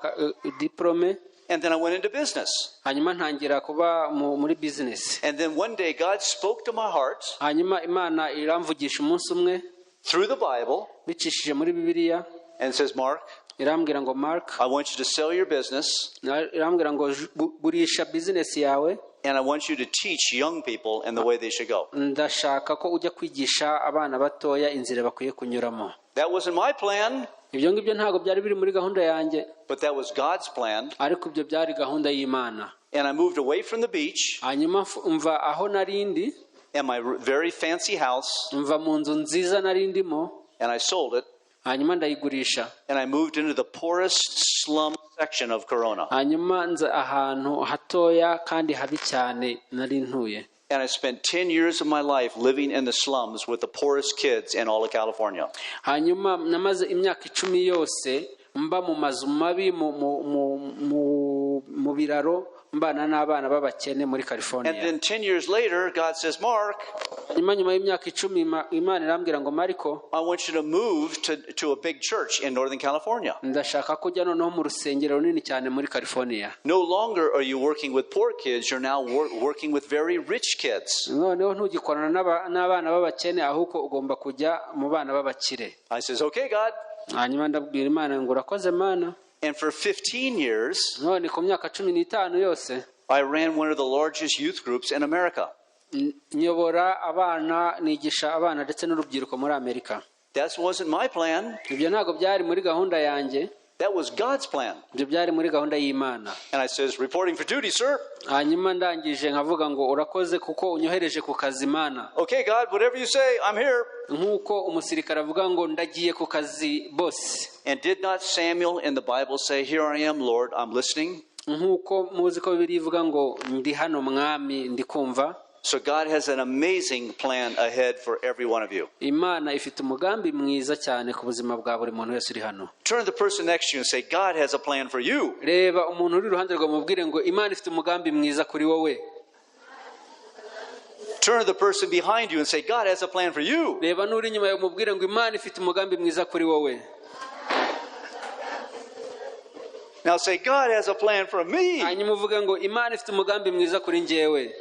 diplôme, And then I went into business. Hanyuma ntangira kuba muri bizinesi. And then one day God spoke to my heart Hanyuma Imana iramvugisha umunsi umwe. through the Bible bicishije muri Bibiliya and says, Mark, irambwira ngo Mark, I want you to sell your business irambwira ngo gurisha bizinesi yawe, and I want you to teach young people in the way they should go. Ndashaka ko ujya kwigisha abana batoya inzira bakwiye kunyuramo. That wasn't my plan, Ibyo ngibyo ntabwo byari biri muri gahunda yanjye, but that was God's plan. ariko ibyo byari gahunda y'Imana. And I moved away from the beach Hanyuma mva aho narindi, and my very fancy house, mva mu nzu nziza nari ndimo, and I sold it. hanyuma ndayigurisha. And I moved into the poorest slum section of Corona. Hanyuma nza ahantu hatoya kandi habi cyane nari ntuye. And I spent 10 years of my life living in the slums with the poorest kids in all of California. Hanyuma namaze imyaka 10 yose mba mu mazu mabi, mu biraro, mbana n'abana b'abakene muri California. And then 10 years later, God says, Mark, Hanyuma nyuma y'imyaka 10 Imana irambwira ngo Mariko, I want you to move to a big church in Northern California. ndashaka kujya noneho mu rusengero runini cyane muri California. No longer are you working with poor kids, you're now working with very rich kids. Noneho ntugikorana n'abana b'abakene, ahubwo ugomba kujya mu bana b'abakire. I says, okay, God. Hanyuma ndabwira Imana ngo urakoze Mana. And for 15 years, None ku myaka 15 yose, I ran one of the largest youth groups in America. Nyobora abana, nigisha abana ndetse n'urubyiruko muri Amerika. That wasn't my plan. Ibyo ntabwo byari muri gahunda yanjye. That was God's plan. Ibyo byari muri gahunda y'Imana. And I says, reporting for duty, sir. Hanyuma ndangije nkavuga ngo urakoze kuko unyohereje ku kazi Mana. Okay, God, whatever you say, I'm here. Nk'uko umusirikare avuga ngo ndagiye ku kazi boss. And did not Samuel in the Bible say, here I am, Lord, I'm listening? Nk'uko muzi ko Bibiliya ivuga ngo ndi hano mwami ndi kumva. So God has an amazing plan ahead for every one of you. Imana ifite umugambi mwiza cyane ku buzima bwa buri muntu wese uri hano. Turn to the person next to you and say, God has a plan for you. Reba umuntu uri iruhande rwawe mubwire ngo Imana ifite umugambi mwiza kuri wowe. Turn to the person behind you and say, God has a plan for you. Reba n'uri inyuma yawe mubwire ngo Imana ifite umugambi mwiza kuri wowe. Now say, God has a plan for me. Hanyuma uvuge ngo Imana ifite umugambi mwiza kuri njyewe.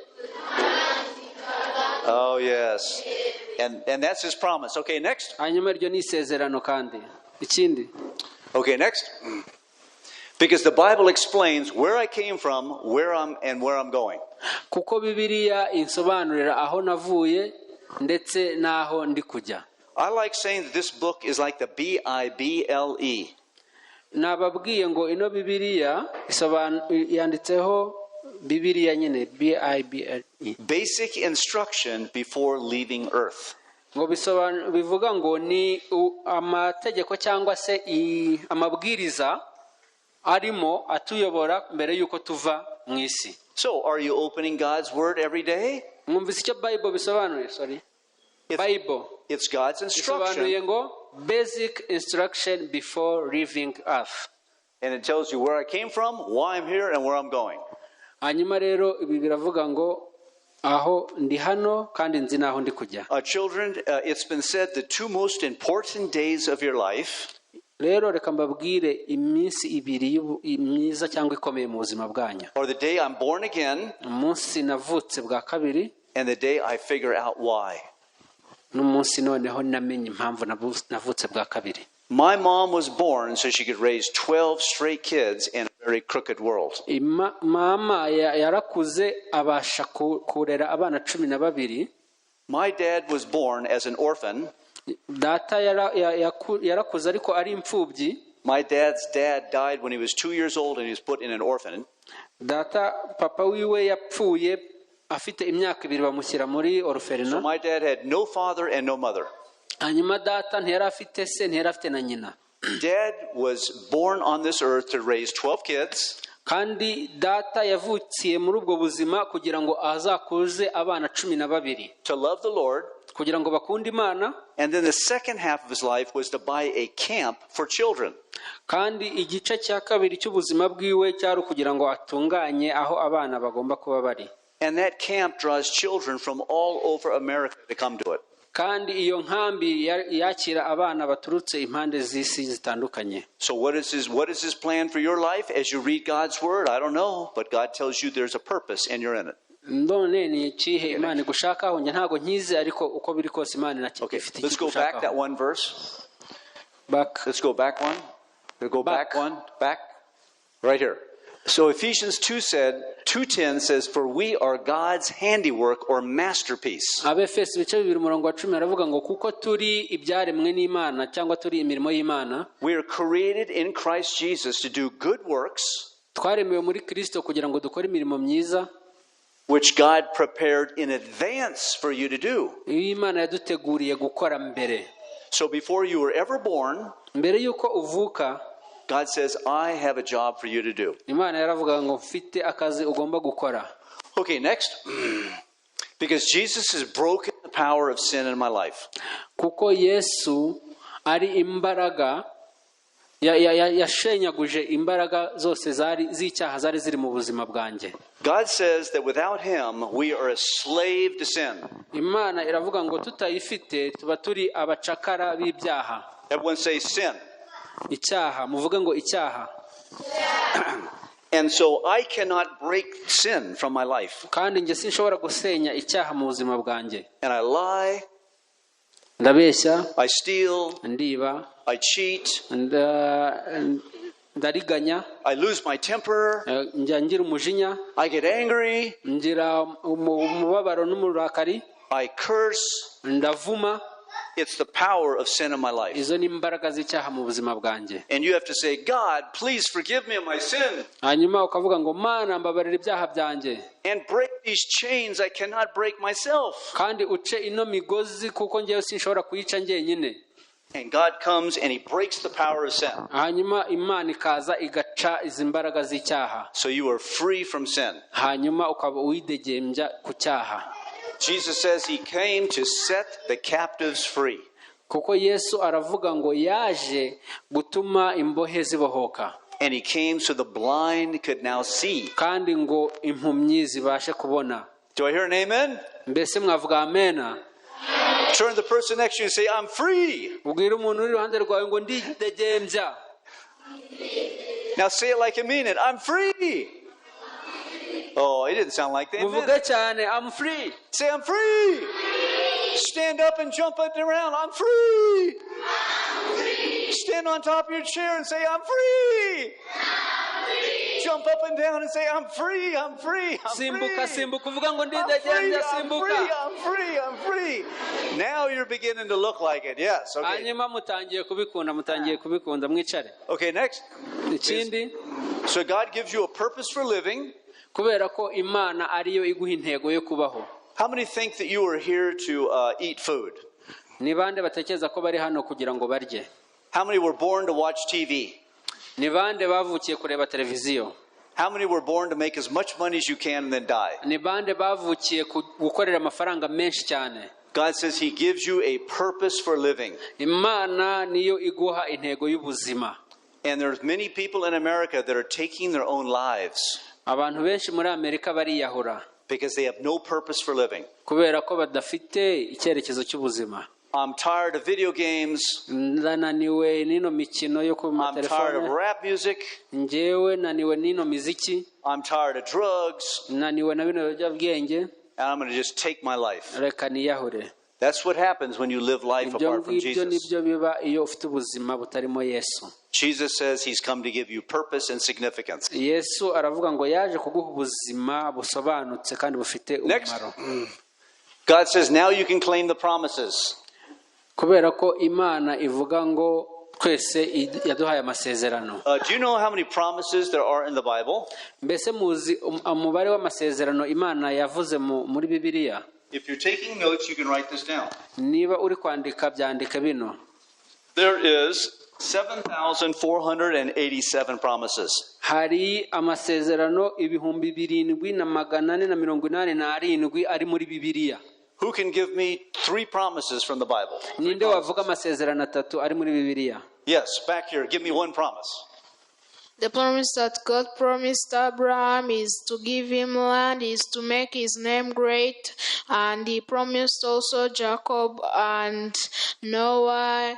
Oh, yes. And that's his promise. Okay, next. Hanyuma iryo ni isezerano kandi. Ikindi. Okay, next. Because the Bible explains where I came from, where I'm and where I'm going. Kuko Bibiliya insobanurira aho navuye ndetse n'aho ndi kujya. I like saying that this book is like the B-I-B-L-E. Nababwiye ngo ino Bibiliya yanditseho Bibiliya nyine B-I-B-L-E. Basic instruction before leaving earth. Ngo bivuga ngo ni amategeko cyangwa se amabwiriza arimo atuyobora mbere yuko tuva mu isi. So, are you opening God's word every day? Mwumvise icyo Bible bisobanuye? Sorry. Bible. It's God's instruction. Bisobanuye ngo basic instruction before leaving earth. And it tells you where I came from, why I'm here, and where I'm going. Hanyuma rero ibi biravuga ngo aho ndi hano kandi nzi naho ndi kujya. Children, it's been said the two most important days of your life. Rero reka mbabwire iminsi ibiri myiza cyangwa ikomeye mu buzima bwanyu. Or the day I'm born again. Umunsi navutse bwa kabiri. And the day I figure out why. N'umunsi noneho namenye impamvu navutse bwa kabiri. My mom was born so she could raise 12 straight kids in a very crooked world. Mama yarakuze abasha kurera abana 12. My dad was born as an orphan. Data yarakuze ariko ari imfubyi. My dad's dad died when he was 2 years old and he was put in an orphan. Data papa wiwe yapfuye afite imyaka 2 bamushyira muri orphelinat. So my dad had no father and no mother. Hanyuma data ntiyari afite se ntiyari afite na nyina. Dad was born on this earth to raise 12 kids. Kandi data yavukiye muri ubwo buzima kugira ngo azakuze abana 12. To love the Lord. Kugira ngo bakunde Imana. And then the second half of his life was to buy a camp for children. Kandi igice cya kabiri cy'ubuzima bwiwe cyari kugira ngo atunganye aho abana bagomba kuba bari. And that camp draws children from all over America to come to it. Kandi iyo nkambi yakira abana baturutse impande z'isi zitandukanye. So what is his plan for your life as you read God's word? I don't know, but God tells you there's a purpose and you're in it. None ni ikihe Imana igushakaho? Njye ntabwo nkizi, ariko uko biri kose Imana Okay, ifite let's icyo go back that igushakaho. one verse. Back. Let's go back one. We'll go back Back. one. Back. Right here. So Ephesians 2:10 says, "For we are God's handiwork or masterpiece." Abefeso ibice 2 umurongo wa 10 aravuga ngo kuko turi ibyaremwe n'Imana cyangwa turi imirimo y'Imana. We are created in Christ Jesus to do good works, Twaremewe muri Kristo kugira ngo dukore imirimo myiza, which God prepared in advance for you to do. Iyo Imana yaduteguriye gukora mbere. So before you were ever born, Mbere y'uko uvuka, God says, "I have a job for you to do." Imana yaravuga ngo mfite akazi ugomba gukora. Okay, next. Because Jesus has broken the power of sin in my life. Kuko Yesu ari imbaraga yashenyaguje imbaraga zose zari z'icyaha zari ziri mu buzima bwanjye. God says that without him, we are a slave to sin. Imana iravuga ngo tutayifite tuba turi abacakara b'ibyaha. Everyone say sin. Icyaha, muvuge ngo icyaha. And so I cannot break sin from my life. Kandi njye sinshobora gusenya icyaha mu buzima bwanjye. And I lie, Ndabeshya, I steal, ndiba, I cheat, ndariganya, I lose my temper, njya ngira umujinya, I get angry, ngira umubabaro n'umurakari, I curse. Ndavuma. It's the power of sin in my life. Izo ni imbaraga z'icyaha mu buzima bwanjye. And you have to say, "God, please forgive me of my sin Hanyuma ukavuga ngo Mana, mbabarira ibyaha byanjye, and break these chains I cannot break myself." kandi uce ino migozi kuko ngewe sinshobora kuyica njyenyine. And God comes and he breaks the power of sin. Hanyuma Imana ikaza igaca izi mbaraga z'icyaha. So you are free from sin. Hanyuma ukaba uwidegembya ku cyaha. Jesus says he came to set the captives free. Kuko Yesu aravuga ngo yaje gutuma imbohe zibohoka. And he came so the blind could now see. Kandi ngo impumyi zibashe kubona. Do I hear an amen? Mbese mwavuga amena? Turn to the person next to you and say, "I'm free." Ubwira umuntu uri iruhande rwawe ngo ndidegembya. Now say it like you mean it. "I'm free." Oh, it didn't sound like they meant Muvuge it. cyane, "I'm free." Say, "I'm free." Stand up and jump up and around. "I'm free." Stand on top of your chair and say, "I'm free." Jump up and down and say, "I'm free, I'm free, I'm Simbuka, free. simbuka uvuga ngo I'm free, ndidegembya, I'm simbuka. free, I'm free, I'm free." Now you're beginning to look like it. Yes. Okay. Hanyuma mutangiye kubikunda, mutangiye kubikunda, mwicare. Okay, next. Ikindi. So God gives you a purpose for living. Kubera ko Imana ariyo iguha intego yo kubaho. How many think that you are here to eat food? Ni bande batekereza ko bari hano kugira ngo barye? How many were born to watch TV? Ni bande bavukiye kureba televiziyo? How many were born to make as much money as you can and then die? Ni bande bavukiye gukorera amafaranga menshi cyane? God says He gives you a purpose for living. Imana niyo iguha intego y'ubuzima. And there's many people in America that are taking their own lives Abantu benshi muri Amerika bariyahura because they have no purpose for living. kubera ko badafite icyerekezo cy'ubuzima. I'm tired of video games. Ndananiwe n'ino mikino yo ku I'm tired of matelefone. rap music. Njyewe naniwe n'ino miziki. I'm tired of drugs. Naniwe na bino biyobyabwenge. And I'm going to just take my life. Reka niyahure. That's what happens when you live life Ibyo apart from ngibyo Jesus. nibyo biba iyo ufite ubuzima butarimo Yesu. Jesus says He's come to give you purpose and significance. Yesu aravuga ngo yaje kuguha ubuzima busobanutse kandi bufite Next. umumaro. God says now you can claim the promises. Kubera ko Imana ivuga ngo twese yaduhaye amasezerano. Do you know how many promises there are in the Bible? Mbese muzi umubare w'amasezerano Imana yavuze muri Bibiliya? If you're taking notes, you can write this down. Niba uri kwandika, byandike bino. There is 7,487 promises. Hari amasezerano 7487 ari muri Bibiliya. Who can give me three promises from the Bible? Three Ninde wavuga promises. amasezerano atatu ari muri Bibiliya? Yes, back here. Give me one promise. The promise that God promised Abraham is to give him land, is to make his name great, and he promised also Jacob and Noah.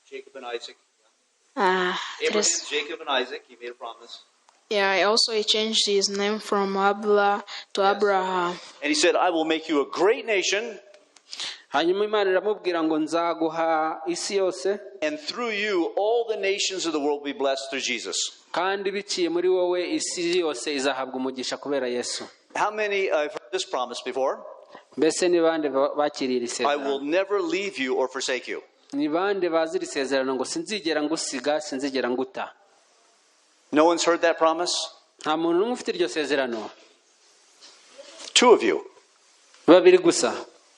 Jacob and Isaac. Abraham, Jacob, and Isaac. He made a promise. Yeah, also he changed his name from Abla to Abraham. And he said, I will make you a great nation, Hanyuma Imana iramubwira ngo nzaguha isi yose, and through you all the nations of the world will be blessed through Jesus. Kandi biciye muri wowe isi yose izahabwa umugisha kubera Yesu. How many have heard this promise before? Mbese ni bande bakiriye iri I sezerano? will never leave you or forsake you. Ni bande bazi iri sezerano ngo sinzigera ngusiga, sinzigera nguta? No one's heard that promise? Nta muntu n'umwe ufite iryo sezerano? Two of you. Babiri gusa.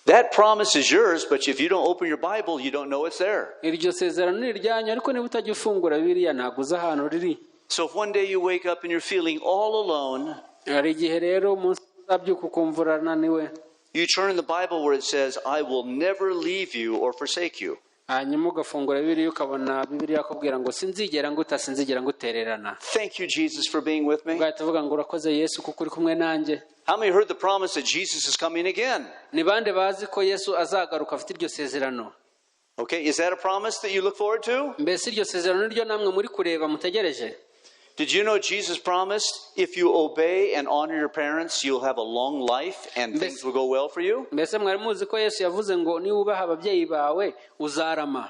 That promise is yours, but if you don't open your Bible, you don't know it's there. Iryo sezerano ni iryanyu, ariko niba utajya ufungura Bibiliya ntabwo uzi ahantu riri. So if one day you wake up and you're feeling all alone, Hari igihe rero umunsi uzabyuka ukumva urananiwe, you turn the Bible where it says, I will never leave you or forsake you. Hanyuma ugafungura Bibiliya ukabona Bibiliya akubwira ngo sinzigera nguta, sinzigera ngutererana. Thank you, Jesus, for being with me. Ugahita uvuga ngo urakoze Yesu kuko uri kumwe nanjye. How many heard the promise that Jesus is coming again? Ni bande bazi ko Yesu azagaruka, afite iryo sezerano? Okay, is that a promise that you look forward to? Mbese iryo sezerano niryo namwe muri kureba mutegereje? Did you know Jesus promised if you obey and honor your parents, you'll have a long life and things will go well for you? Mbese mwari muzi ko Yesu yavuze ngo niwubaha ababyeyi bawe uzarama?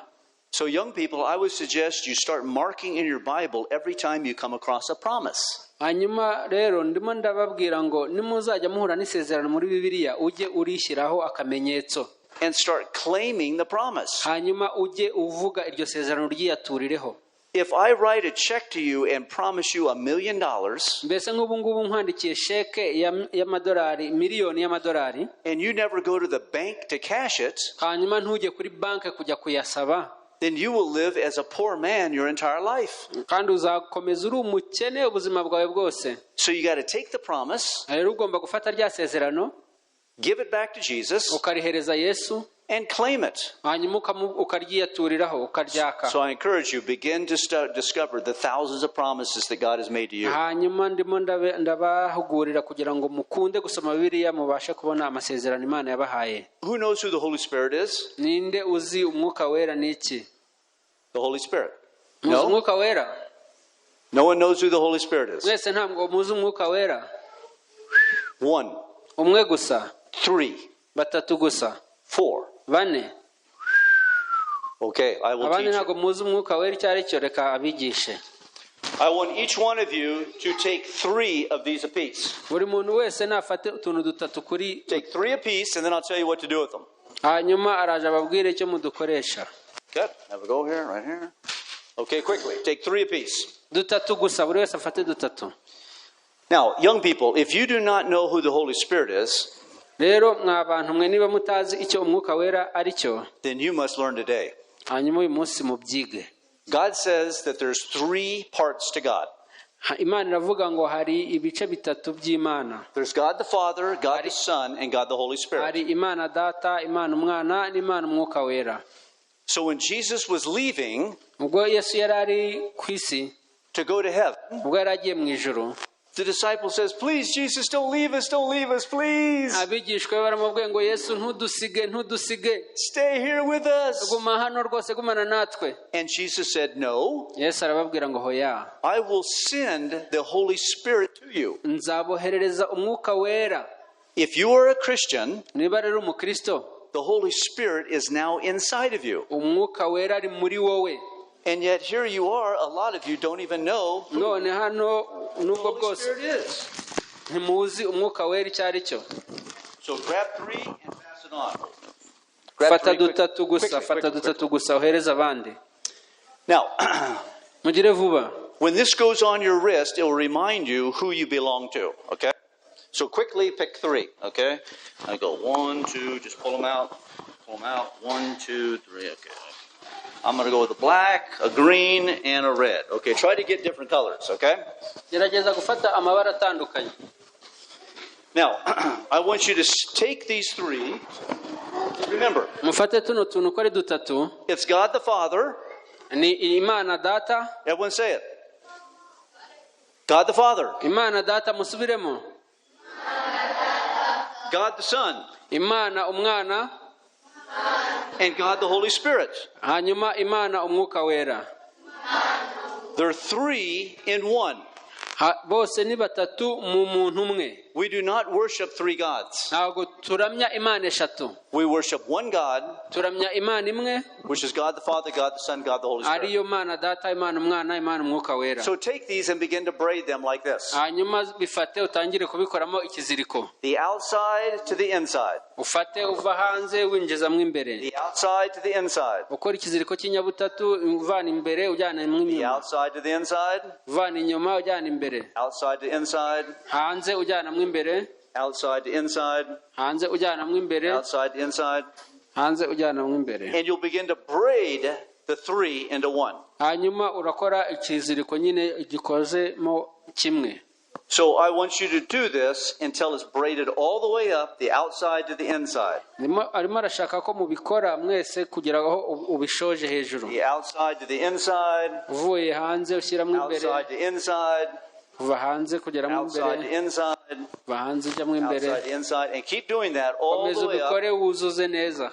So, young people, I would suggest you start marking in your Bible every time you come across a promise. Hanyuma rero ndimo ndababwira ngo nimuzajya muhura n'isezerano muri Bibiliya ujye urishyiraho akamenyetso. And start claiming the promise. Hanyuma ujye uvuga iryo sezerano ryiyaturireho. If I write a check to you and promise you $1 million, Mbese nk'ubu ngubu nkwandikiye sheke y'amadolari miliyoni y'amadolari, and you never go to the bank to cash it, hanyuma ntujye kuri banki kujya kuyasaba, then you will live as a poor man your entire life. Kandi uzakomeza uri umukene ubuzima bwawe bwose. So you got to take the promise, Rero ugomba gufata rya sezerano, give it back to Jesus, ukarihereza Yesu, and claim it. Hanyuma ukaryiyaturiraho ukaryaka. So I encourage you, begin to start, discover the thousands of promises that God has made to you. Hanyuma ndimo ndabahugurira kugira ngo mukunde gusoma Bibiliya mubashe kubona amasezerano Imana yabahaye. Who knows who the Holy Spirit is? Ninde uzi Umwuka Wera ni iki? The Holy Spirit. Muzi No? Umwuka Wera? No one knows who the Holy Spirit is. Mwese ntabwo muzi Umwuka Wera? One, Umwe gusa. three, Batatu gusa. four. Bane. Okay, I will Abandi teach ntabwo you. muzi Umwuka Wera icyo ari cyo, reka abigishe. I want each one of you to take three of these apiece. Buri muntu wese nafate utuntu dutatu kuri. Take three apiece, and then I'll tell you what to do with them. Hanyuma araje ababwire icyo mudukoresha. Good. Have a go here, right here. Okay, quickly. Take three apiece. Dutatu gusa, buri wese afate dutatu. Now, young people, if you do not know who the Holy Spirit is, Rero mwa bantu mwe niba mutazi icyo Umwuka Wera ari cyo, then you must learn today. Hanyuma uyu munsi mubyige. God says that there's three parts to God. Imana iravuga ngo hari ibice bitatu by'Imana. There's God the Father, God the Son, and God the Holy Spirit. Hari Imana Data, Imana Umwana n'Imana Umwuka Wera. So when Jesus was leaving Ubwo Yesu yari ari ku isi, to go to heaven, ubwo yari agiye mu ijuru, the disciple says, "Please, Jesus, don't leave us, don't leave us, please. Abigishwa be baramubwiye ngo Yesu ntudusige, ntudusige. Stay here with us." Guma hano rwose, gumana natwe. And Jesus said, "No, Yesu arababwira ngo hoya. I will send the Holy Spirit to you." Nzaboherereza Umwuka Wera. If you are a Christian, Niba rero umukristo, the Holy Spirit is now inside of you. Umwuka Wera ari muri wowe. And yet here you are, a lot of you don't even know who None hano the nubwo Holy bwose Spirit is. ntimuzi Umwuka Wera icyo ari cyo. So grab three and pass it on. Grab Fata three quick- dutatu gusa, quickly, fata quickly, dutatu gusa uhereze abandi. Now, Mugire vuba. When this goes on your wrist, it will remind you who you belong to, okay? So quickly pick three, okay? I go one, two, just pull them out. Pull them out. One, two, three, okay. I'm going to go with a black, a green, and a red. Okay, try to get different colors, okay? Gerageza gufata amabara atandukanye. Now, I want you to take these three. Remember, Mufate tuno tuntu uko ari dutatu. It's God the Father. Ni Imana Data. Everyone say it. God the Father. Imana Data, musubiremo. God the Son. Imana Umwana. And God the Holy Spirit. Hanyuma Imana Umwuka Wera. They're three in one. Bose ni batatu mu muntu umwe. We do not worship three gods. Ntabwo turamya imana eshatu. We worship one God, Turamya imana imwe, which is God the Father, God the Son, God the Holy Spirit. ariyo Mana Data, Imana Umwana, Imana Umwuka Wera. So take these and begin to braid them like this. Hanyuma bifate utangire kubikoramo ikiziriko. The outside to the inside. Ufate uva hanze winjizamo imbere. The outside to the inside. Ukora ikiziriko cy'inyabutatu, uvana imbere ujyana mo The inyuma, outside to the inside. uvana inyuma ujyana imbere, Outside to inside. hanze ujyana mo imbere, Outside to inside. hanze ujyana mo imbere, Outside to inside. hanze ujyana mo imbere. And you'll begin to braid the three into one. Hanyuma urakora ikiziriko nyine gikozemo kimwe. So I want you to do this until it's braided all the way up, the outside to the inside. Arimo arashaka ko mubikora mwese kugera aho ubishoje hejuru. The outside to the inside, Uvuye hanze ushyiramo imbere, outside to inside, kuva hanze kugeramo outside imbere, to inside, kuva hanze ujyamo imbere. outside to inside, and keep doing that all Komeza the way up ubikore wuzuze neza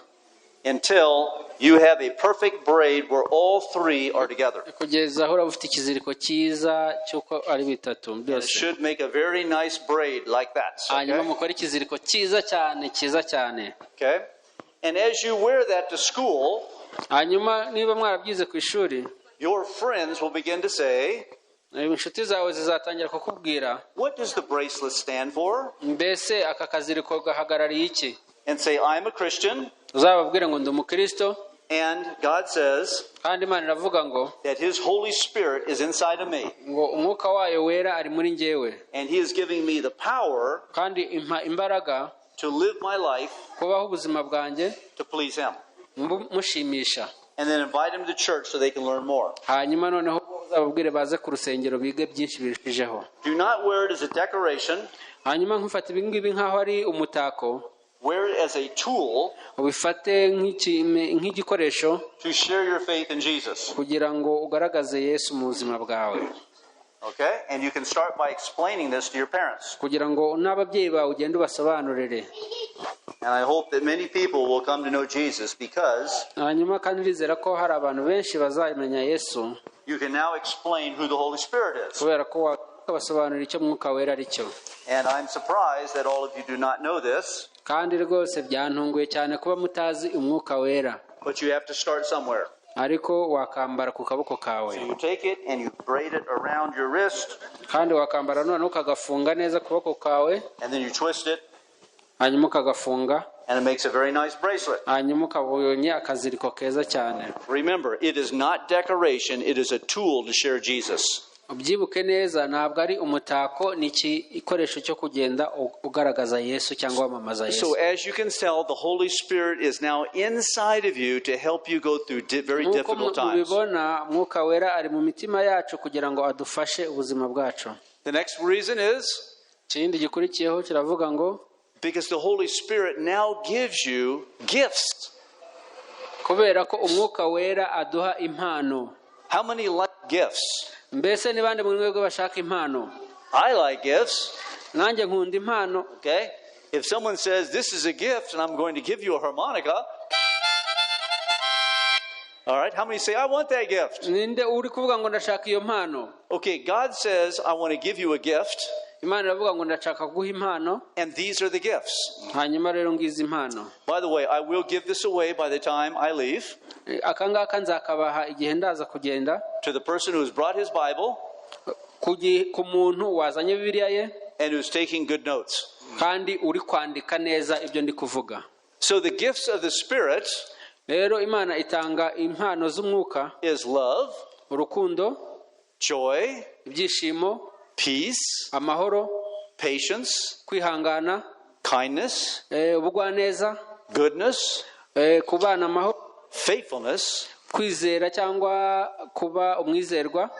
until you have a perfect braid where all three are together. kugeza aho uraba ufite ikiziriko cyiza cy'uko ari bitatu And it byose. should make a very nice braid like that. Hanyuma Okay? mukore ikiziriko cyiza cyane, cyiza cyane. Okay? And as you wear that to school, Hanyuma niba mwarabyize ku ishuri, your friends will begin to say, inshuti zawe zizatangira kukubwira, "What does the bracelet stand for?" Mbese aka kaziriko gahagarariye iki? And say, "I'm a Christian." Uzababwire ngo ndi umukristo. And God says Kandi Imana iravuga ngo that His Holy Spirit is inside of me. ngo umwuka wayo wera ari muri njyewe. And He is giving me the power Kandi impa imbaraga to live my life kubaho ubuzima bwanjye to please Him. Mushimisha. And then invite them to church so they can learn more. Hanyuma noneho uzababwire baze ku rusengero bige byinshi birushijeho. Do not wear it as a decoration, Hanyuma nkufata ibi ngibi nk'aho ari umutako, wear it as a tool ubifate nk'igikoresho to share your faith in Jesus. kugira ngo ugaragaze Yesu mu buzima bwawe. Okay? And you can start by explaining this to your parents. Kugira ngo n'ababyeyi bawe ugende ubasobanurire. And I hope that many people will come to know Jesus because Hanyuma kandi ndizera ko hari abantu benshi bazamenya Yesu you can now explain who the Holy Spirit is. kubera ko wabasobanurira icyo Mwuka Wera ari cyo. And I'm surprised that all of you do not know this, Kandi rwose byantunguye cyane kuba mutazi Umwuka Wera. but you have to start somewhere. Ariko wakambara ku kaboko kawe. So you take it and you braid it around your wrist, Kandi wakambara noneho ukagafunga neza ukuboko kawe, and then you twist it, hanyuma ukagafunga, and it makes a very nice bracelet. Hanyuma ukabonye akaziriko keza cyane. Remember, it is not decoration, it is a tool to share Jesus. Ubyibuke neza, ntabwo ari umutako, ni igikoresho cyo kugenda ugaragaza Yesu cyangwa wamamaza Yesu. So, as you can tell, the Holy Spirit is now inside of you to help you go through very Nk'uko difficult times. mubibona, Mwuka Wera ari mu mitima yacu kugira ngo adufashe ubuzima bwacu. The next reason is Ikindi gikurikiyeho kiravuga ngo because the Holy Spirit now gives you gifts. Kubera ko Umwuka Wera aduha impano. How many like gifts? Mbese ni bande mu mwebwe bashaka impano? I like gifts. Nanjye nkunda impano. Okay? If someone says, "This is a gift and I'm going to give you a harmonica," all right, how many say, "I want that gift"? Ninde uri kuvuga ngo ndashaka iyo mpano? Okay, God says, "I want to give you a gift," Imana iravuga ngo ndashaka kuguha impano, and these are the gifts. Hanyuma rero ngizi impano. By the way, I will give this away by the time I leave Aka ngaka nzakabaha igihe ndaza kugenda to the person who has brought his Bible ku muntu wazanye Bibiliya ye and who's taking good notes. Kandi uri kwandika neza ibyo ndi kuvuga. So the gifts of the Spirit Rero Imana itanga impano z'umwuka is love, urukundo, joy, ibyishimo, peace, amahoro, patience, kwihangana, kindness, ubugwaneza, goodness, kubana amahoro, faithfulness, kwizera cyangwa kuba umwizerwa,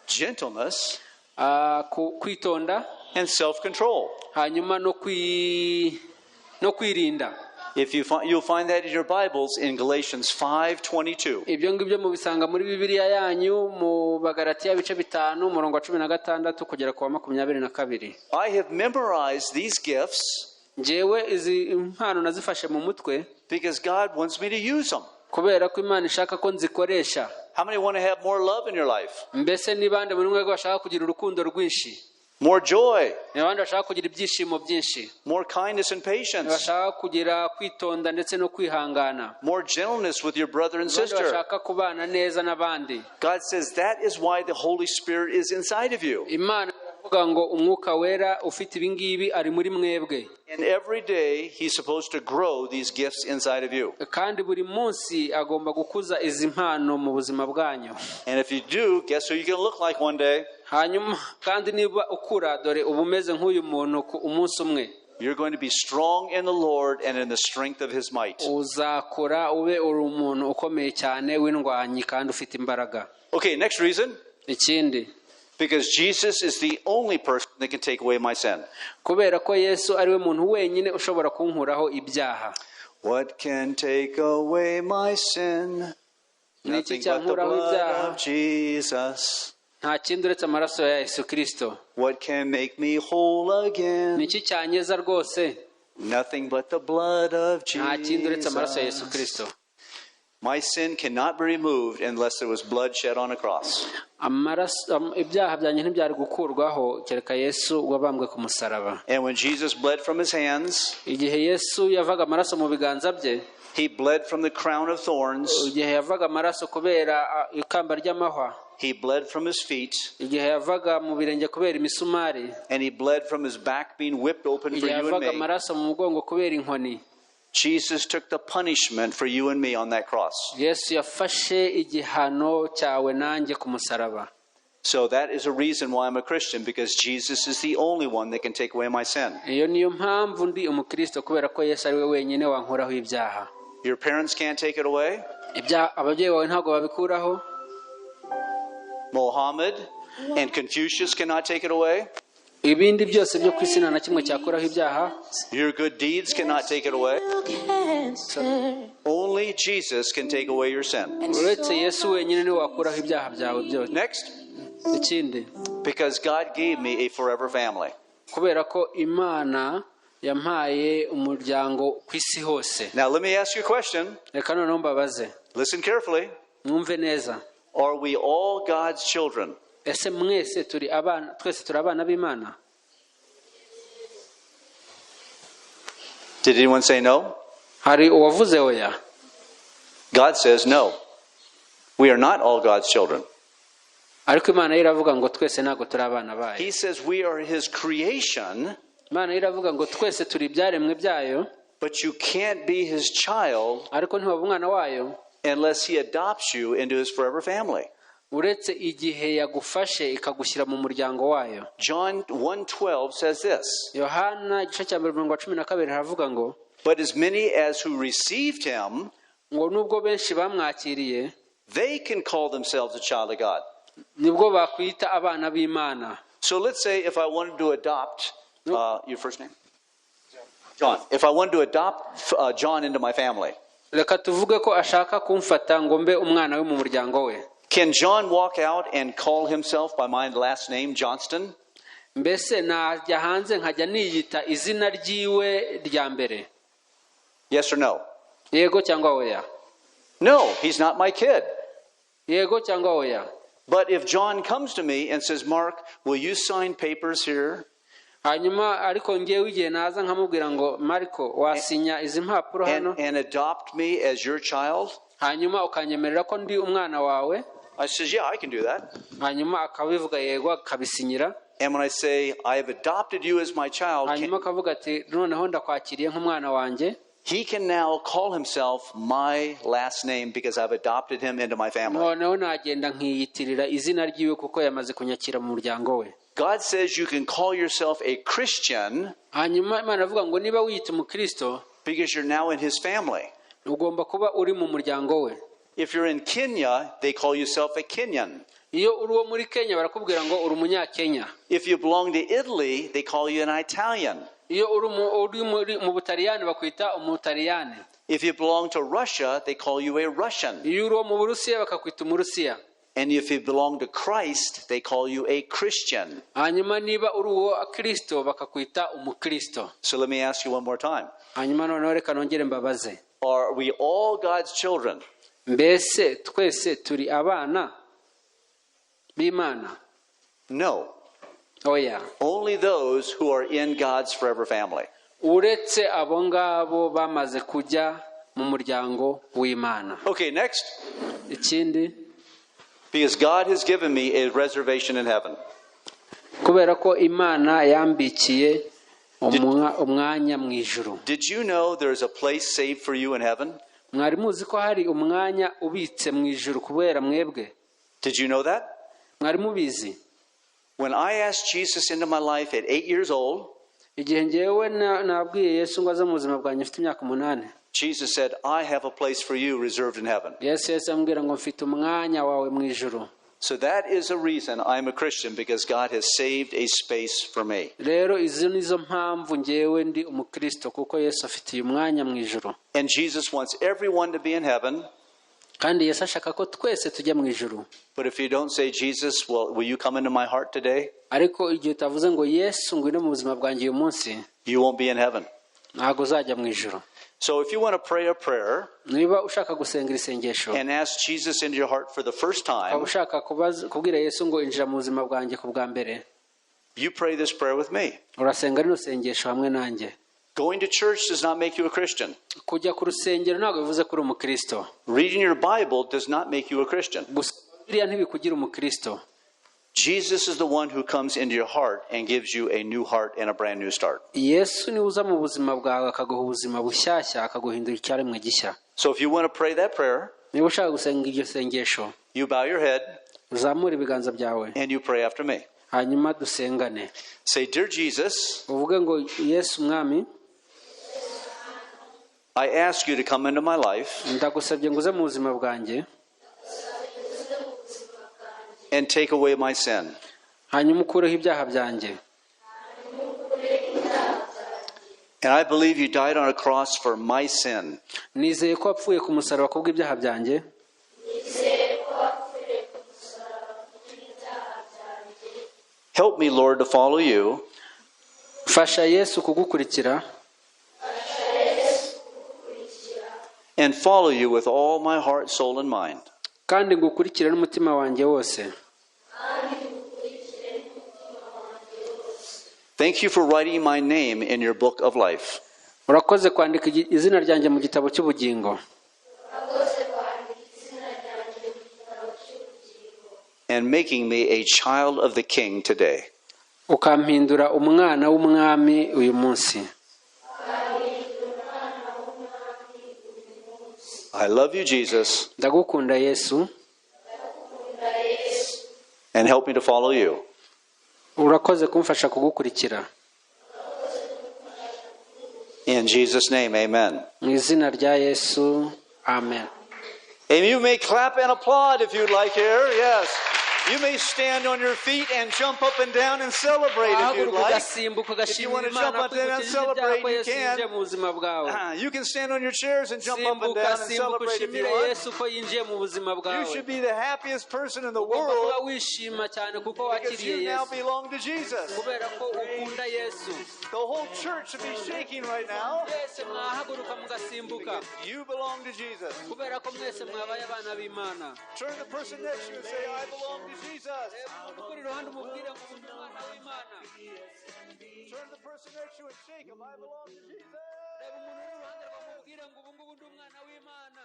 gentleness, kwitonda, and self-control. Hanyuma no kwirinda. If you find, you'll find that in your Bibles in Galatians 5:22. Ibyo ngibyo mubisanga muri Bibiliya yanyu mu Bagaratiya ibice 5, umurongo wa 16 kugera ku wa 22. I have memorized these gifts Njyewe izi impano nazifashe mu mutwe because God wants me to use them. Kubera ko Imana ishaka ko nzikoresha. How many want to have more love in your life? Mbese ni bande muri mwebwe bashaka kugira urukundo rwinshi? More joy. Ni abandi bashaka kugira ibyishimo byinshi. More kindness and patience. Bashaka kugira kwitonda ndetse no kwihangana. More gentleness with your brother and Abandi sister. bashaka kubana neza n'abandi. God says that is why the Holy Spirit is inside of you. Imana iravuga ngo umwuka wera ufite ibingibi ari muri mwebwe. And every day he's supposed to grow these gifts inside of you. Kandi buri munsi agomba gukuza izi mpano mu buzima bwanyu. And if you do, guess who you're going to look like one day? Hanyuma kandi niba ukura dore uba umeze nk'uyu muntu ku umunsi umwe. You're going to be strong in the Lord and in the strength of his might. Uzakora ube uri umuntu ukomeye cyane w'indwanyi kandi ufite imbaraga. Okay, next reason. Ikindi, Because Jesus is the only person that can take away my sin. Kubera ko Yesu ari we muntu wenyine ushobora kunkuraho ibyaha. What can take away my sin? Ni iki Nothing but the cyankuraho blood ibyaha? Of Jesus. Nta kindi uretse amaraso ya Yesu Kristo. What can make me whole again? Ni iki cyanyeza rwose? Nothing but the blood of Nta kindi uretse amaraso ya Yesu Jesus. Kristo. My sin cannot be removed unless there was blood shed on a cross. Amaraso ibyaha byanjye ntibyari gukurwaho kereka Yesu wabambwe ku musaraba. And when Jesus bled from his hands, Igihe Yesu yavaga amaraso mu biganza bye, he bled from the crown of thorns, igihe yavaga amaraso kubera ikamba ry'amahwa, he bled from his feet, igihe yavaga mu birenge kubera imisumari, and he bled from his back being whipped open for igihe you and yavaga me. Amaraso mu mugongo kubera inkoni, Jesus took the punishment for you and me on that cross. Yesu yafashe igihano cyawe nanjye ku musaraba. So that is a reason why I'm a Christian, because Jesus is the only one that can take away my sin. Iyo niyo mpamvu ndi umukristo kubera ko Yesu ari we wenyine wankuraho ibyaha. Your parents can't take it away. Ibyaha ababyeyi bawe ntabwo babikuraho. Mohammed and Confucius cannot take it away. Ibindi byose byo ku isi nta na kimwe cyakuraho ibyaha. Your good deeds cannot take it away. Only Jesus can take away your sin. Uretse Yesu wenyine niwe wakuraho ibyaha byawe byose. Next, Ikindi, because God gave me a forever family. Kubera ko Imana yampaye umuryango ku isi hose. Now, let me ask you a question. Reka noneho mbabaze. Listen carefully. Mwumve neza. Are we all God's children? Ese mwese turi abana twese turi abana b'Imana? Did anyone say no? Hari uwavuze oya? God says no. We are not all God's children. Ariko Imana yo iravuga ngo twese ntabwo turi abana bayo. He says we are His creation, Imana yo iravuga ngo twese turi ibyaremwe byayo, but you can't be His child ariko ntiwaba umwana wayo unless He adopts you into His forever family. Uretse igihe yagufashe ikagushyira mu muryango wayo. John 1:12 says this. Yohana igice cya mbere umurongo wa 12 haravuga ngo, But as many as who received him, ngo nubwo benshi bamwakiriye, they can call themselves a child of God. Nibwo bakwita abana b'Imana. So let's say if I wanted to adopt your first name? John. If I wanted to adopt John into my family, Reka tuvuge ko ashaka kumfata ngo mbe umwana we mu muryango we. Can John walk out and call himself by my last name, Johnston? Mbese najya hanze nkajya niyita izina ryiwe rya mbere? Yes or no? Yego cyangwa oya? No, he's not my kid. Yego cyangwa oya? But if John comes to me and says, "Mark, will you sign papers here?" Hanyuma ariko ngewe igihe naza nkamubwira ngo Mariko wasinya izi mpapuro hano, And adopt me as your child? Hanyuma ukanyemerera ko ndi umwana wawe. I says, "Yeah, I can do that." Hanyuma akabivuga yego akabisinyira. And when I say, "I have adopted you as my child," Hanyuma akavuga ati noneho ndakwakiriye nk'umwana wanjye, he can now call himself my last name because I've adopted him into my family. Noneho nagenda nkiyitirira izina ryiwe kuko yamaze kunyakira mu muryango we. God says you can call yourself a Christian Hanyuma Imana avuga ngo niba wiyita umukristo, because you're now in his family. Ugomba kuba uri mu muryango we. If you're in Kenya, they call yourself a Kenyan. Iyo uri uwo muri Kenya barakubwira ngo uri umunyakenya. If you belong to Italy, they call you an Italian. Iyo uri uri muri mu Butaliyani bakwita umutaliyani. If you belong to Russia, they call you a Russian. Iyo uri uwo mu Burusiya bakakwita umurusiya. And if you belong to Christ, they call you a Christian. Hanyuma niba uri uwo Kristo bakakwita umukristo. So let me ask you one more time. Hanyuma noneho reka nongere mbabaze. Are we all God's children? Mbese twese turi abana b'Imana? No. Oya. Only those who are in God's forever family. Uretse abo ngabo bamaze kujya mu muryango w'Imana. Okay, next. Ikindi. Because God has given me a reservation in heaven. Kubera ko Imana yambikiye umwanya mu ijuru. Did you know there's a place saved for you in heaven? Mwari muzi ko hari umwanya ubitse mu ijuru kubera mwebwe? Did you know that? Mwari mubizi? When I asked Jesus into my life at 8 years old, Igihe ngewe nabwiye Yesu ngo aze mu buzima bwanjye mfite imyaka 8, Jesus said, "I have a place for you reserved in heaven." Yesu yahise ambwira ngo mfite umwanya wawe mu ijuru. So that is a reason I'm a Christian, because God has saved a space for me. Rero izo nizo mpamvu ngewe ndi umukristo, kuko Yesu afitiye umwanya mu ijuru. And Jesus wants everyone to be in heaven. Kandi Yesu ashaka ko twese tujya mu ijuru. But if you don't say, "Jesus, well, will you come into my heart today?" Ariko igihe utavuze ngo Yesu ngwino mu buzima bwanjye uyu munsi, you won't be in heaven. Ntabwo uzajya mu ijuru. So if you want to pray a prayer Niba ushaka gusenga iri sengesho and ask Jesus into your heart for the first ukaba time, ushaka kubwira Yesu ngo injira mu buzima bwanjye ku bwa mbere, you pray this prayer with me. Urasenga rino sengesho hamwe nanjye. Going to church does not make you a Christian. Kujya ku rusengero ntabwo bivuze ko uri umukristo. Reading your Bible does not make you a Christian. Gusoma Bibiliya ntibikugira umukristo. Jesus is the one who comes into your heart and gives you a new heart and a brand new start. Yesu niwe uza mu buzima bwawe akaguha ubuzima bushyashya, akaguhindura icyaremwe gishya. So if you want to pray that prayer, Niba ushaka gusenga iryo sengesho, you bow your head uzamure ibiganza byawe and you pray after me. Hanyuma dusengane. Say, "Dear Jesus, Uvuge ngo Yesu mwami, I ask you to come into my life ndagusabye ngo uze mu buzima bwanjye and take away my sin. Hanyuma ukureho ibyaha byanjye. And I believe you died on a cross for my sin. Nizeye ko wapfuye ku musaraba kubw'ibyaha byanjye. Help me, Lord, to follow you Fasha Yesu kugukurikira and follow you with all my heart, soul, and mind. Kandi ngukurikire n'umutima wanjye wose. Thank you for writing my name in your book of life. Urakoze kwandika izina ryanjye mu gitabo cy'ubugingo and making me a child of the King today. Ukampindura umwana w'umwami uyu munsi. I love you, Jesus, Ndagukunda Yesu, and help me to follow you. Urakoze kumfasha kugukurikira. In Jesus' name, amen. Mu izina rya Yesu, amen. And you may clap and applaud if you'd like here. Yes. You may stand on your feet and jump up and down and celebrate if you'd Wahaguruka like. ugasimbuka If you ugashimira want to Imana jump up ko and down and igukijije ibyaha celebrate, ko you Yesu yinjiye can. mu buzima bwawe. You can stand on your chairs and jump up and Simbuka, down and simbuka celebrate if you ushimire want. Yesu ko yinjiye mu buzima You bwawe. should be the happiest person in the Ugomba kuba world wishima cyane kuko because wakiriye you now Yesu, belong to Jesus. kubera ko ukunda Yesu. The whole church should be shaking right now Mwese mwahaguruka mugasimbuka because you belong to Jesus. kubera ko mwese mwabaye abana b'Imana. Turn to the person next to you and say, "I belong to Jesus." Reba umuntu ukuri iruhande umubwire ngo ubu ndi umwana w'Imana. Turn to the person next to you and shake him. "I belong to Jesus." Reba umuntu uri iruhande rwawe umubwire ngo ubu ngubu ndi umwana w'Imana.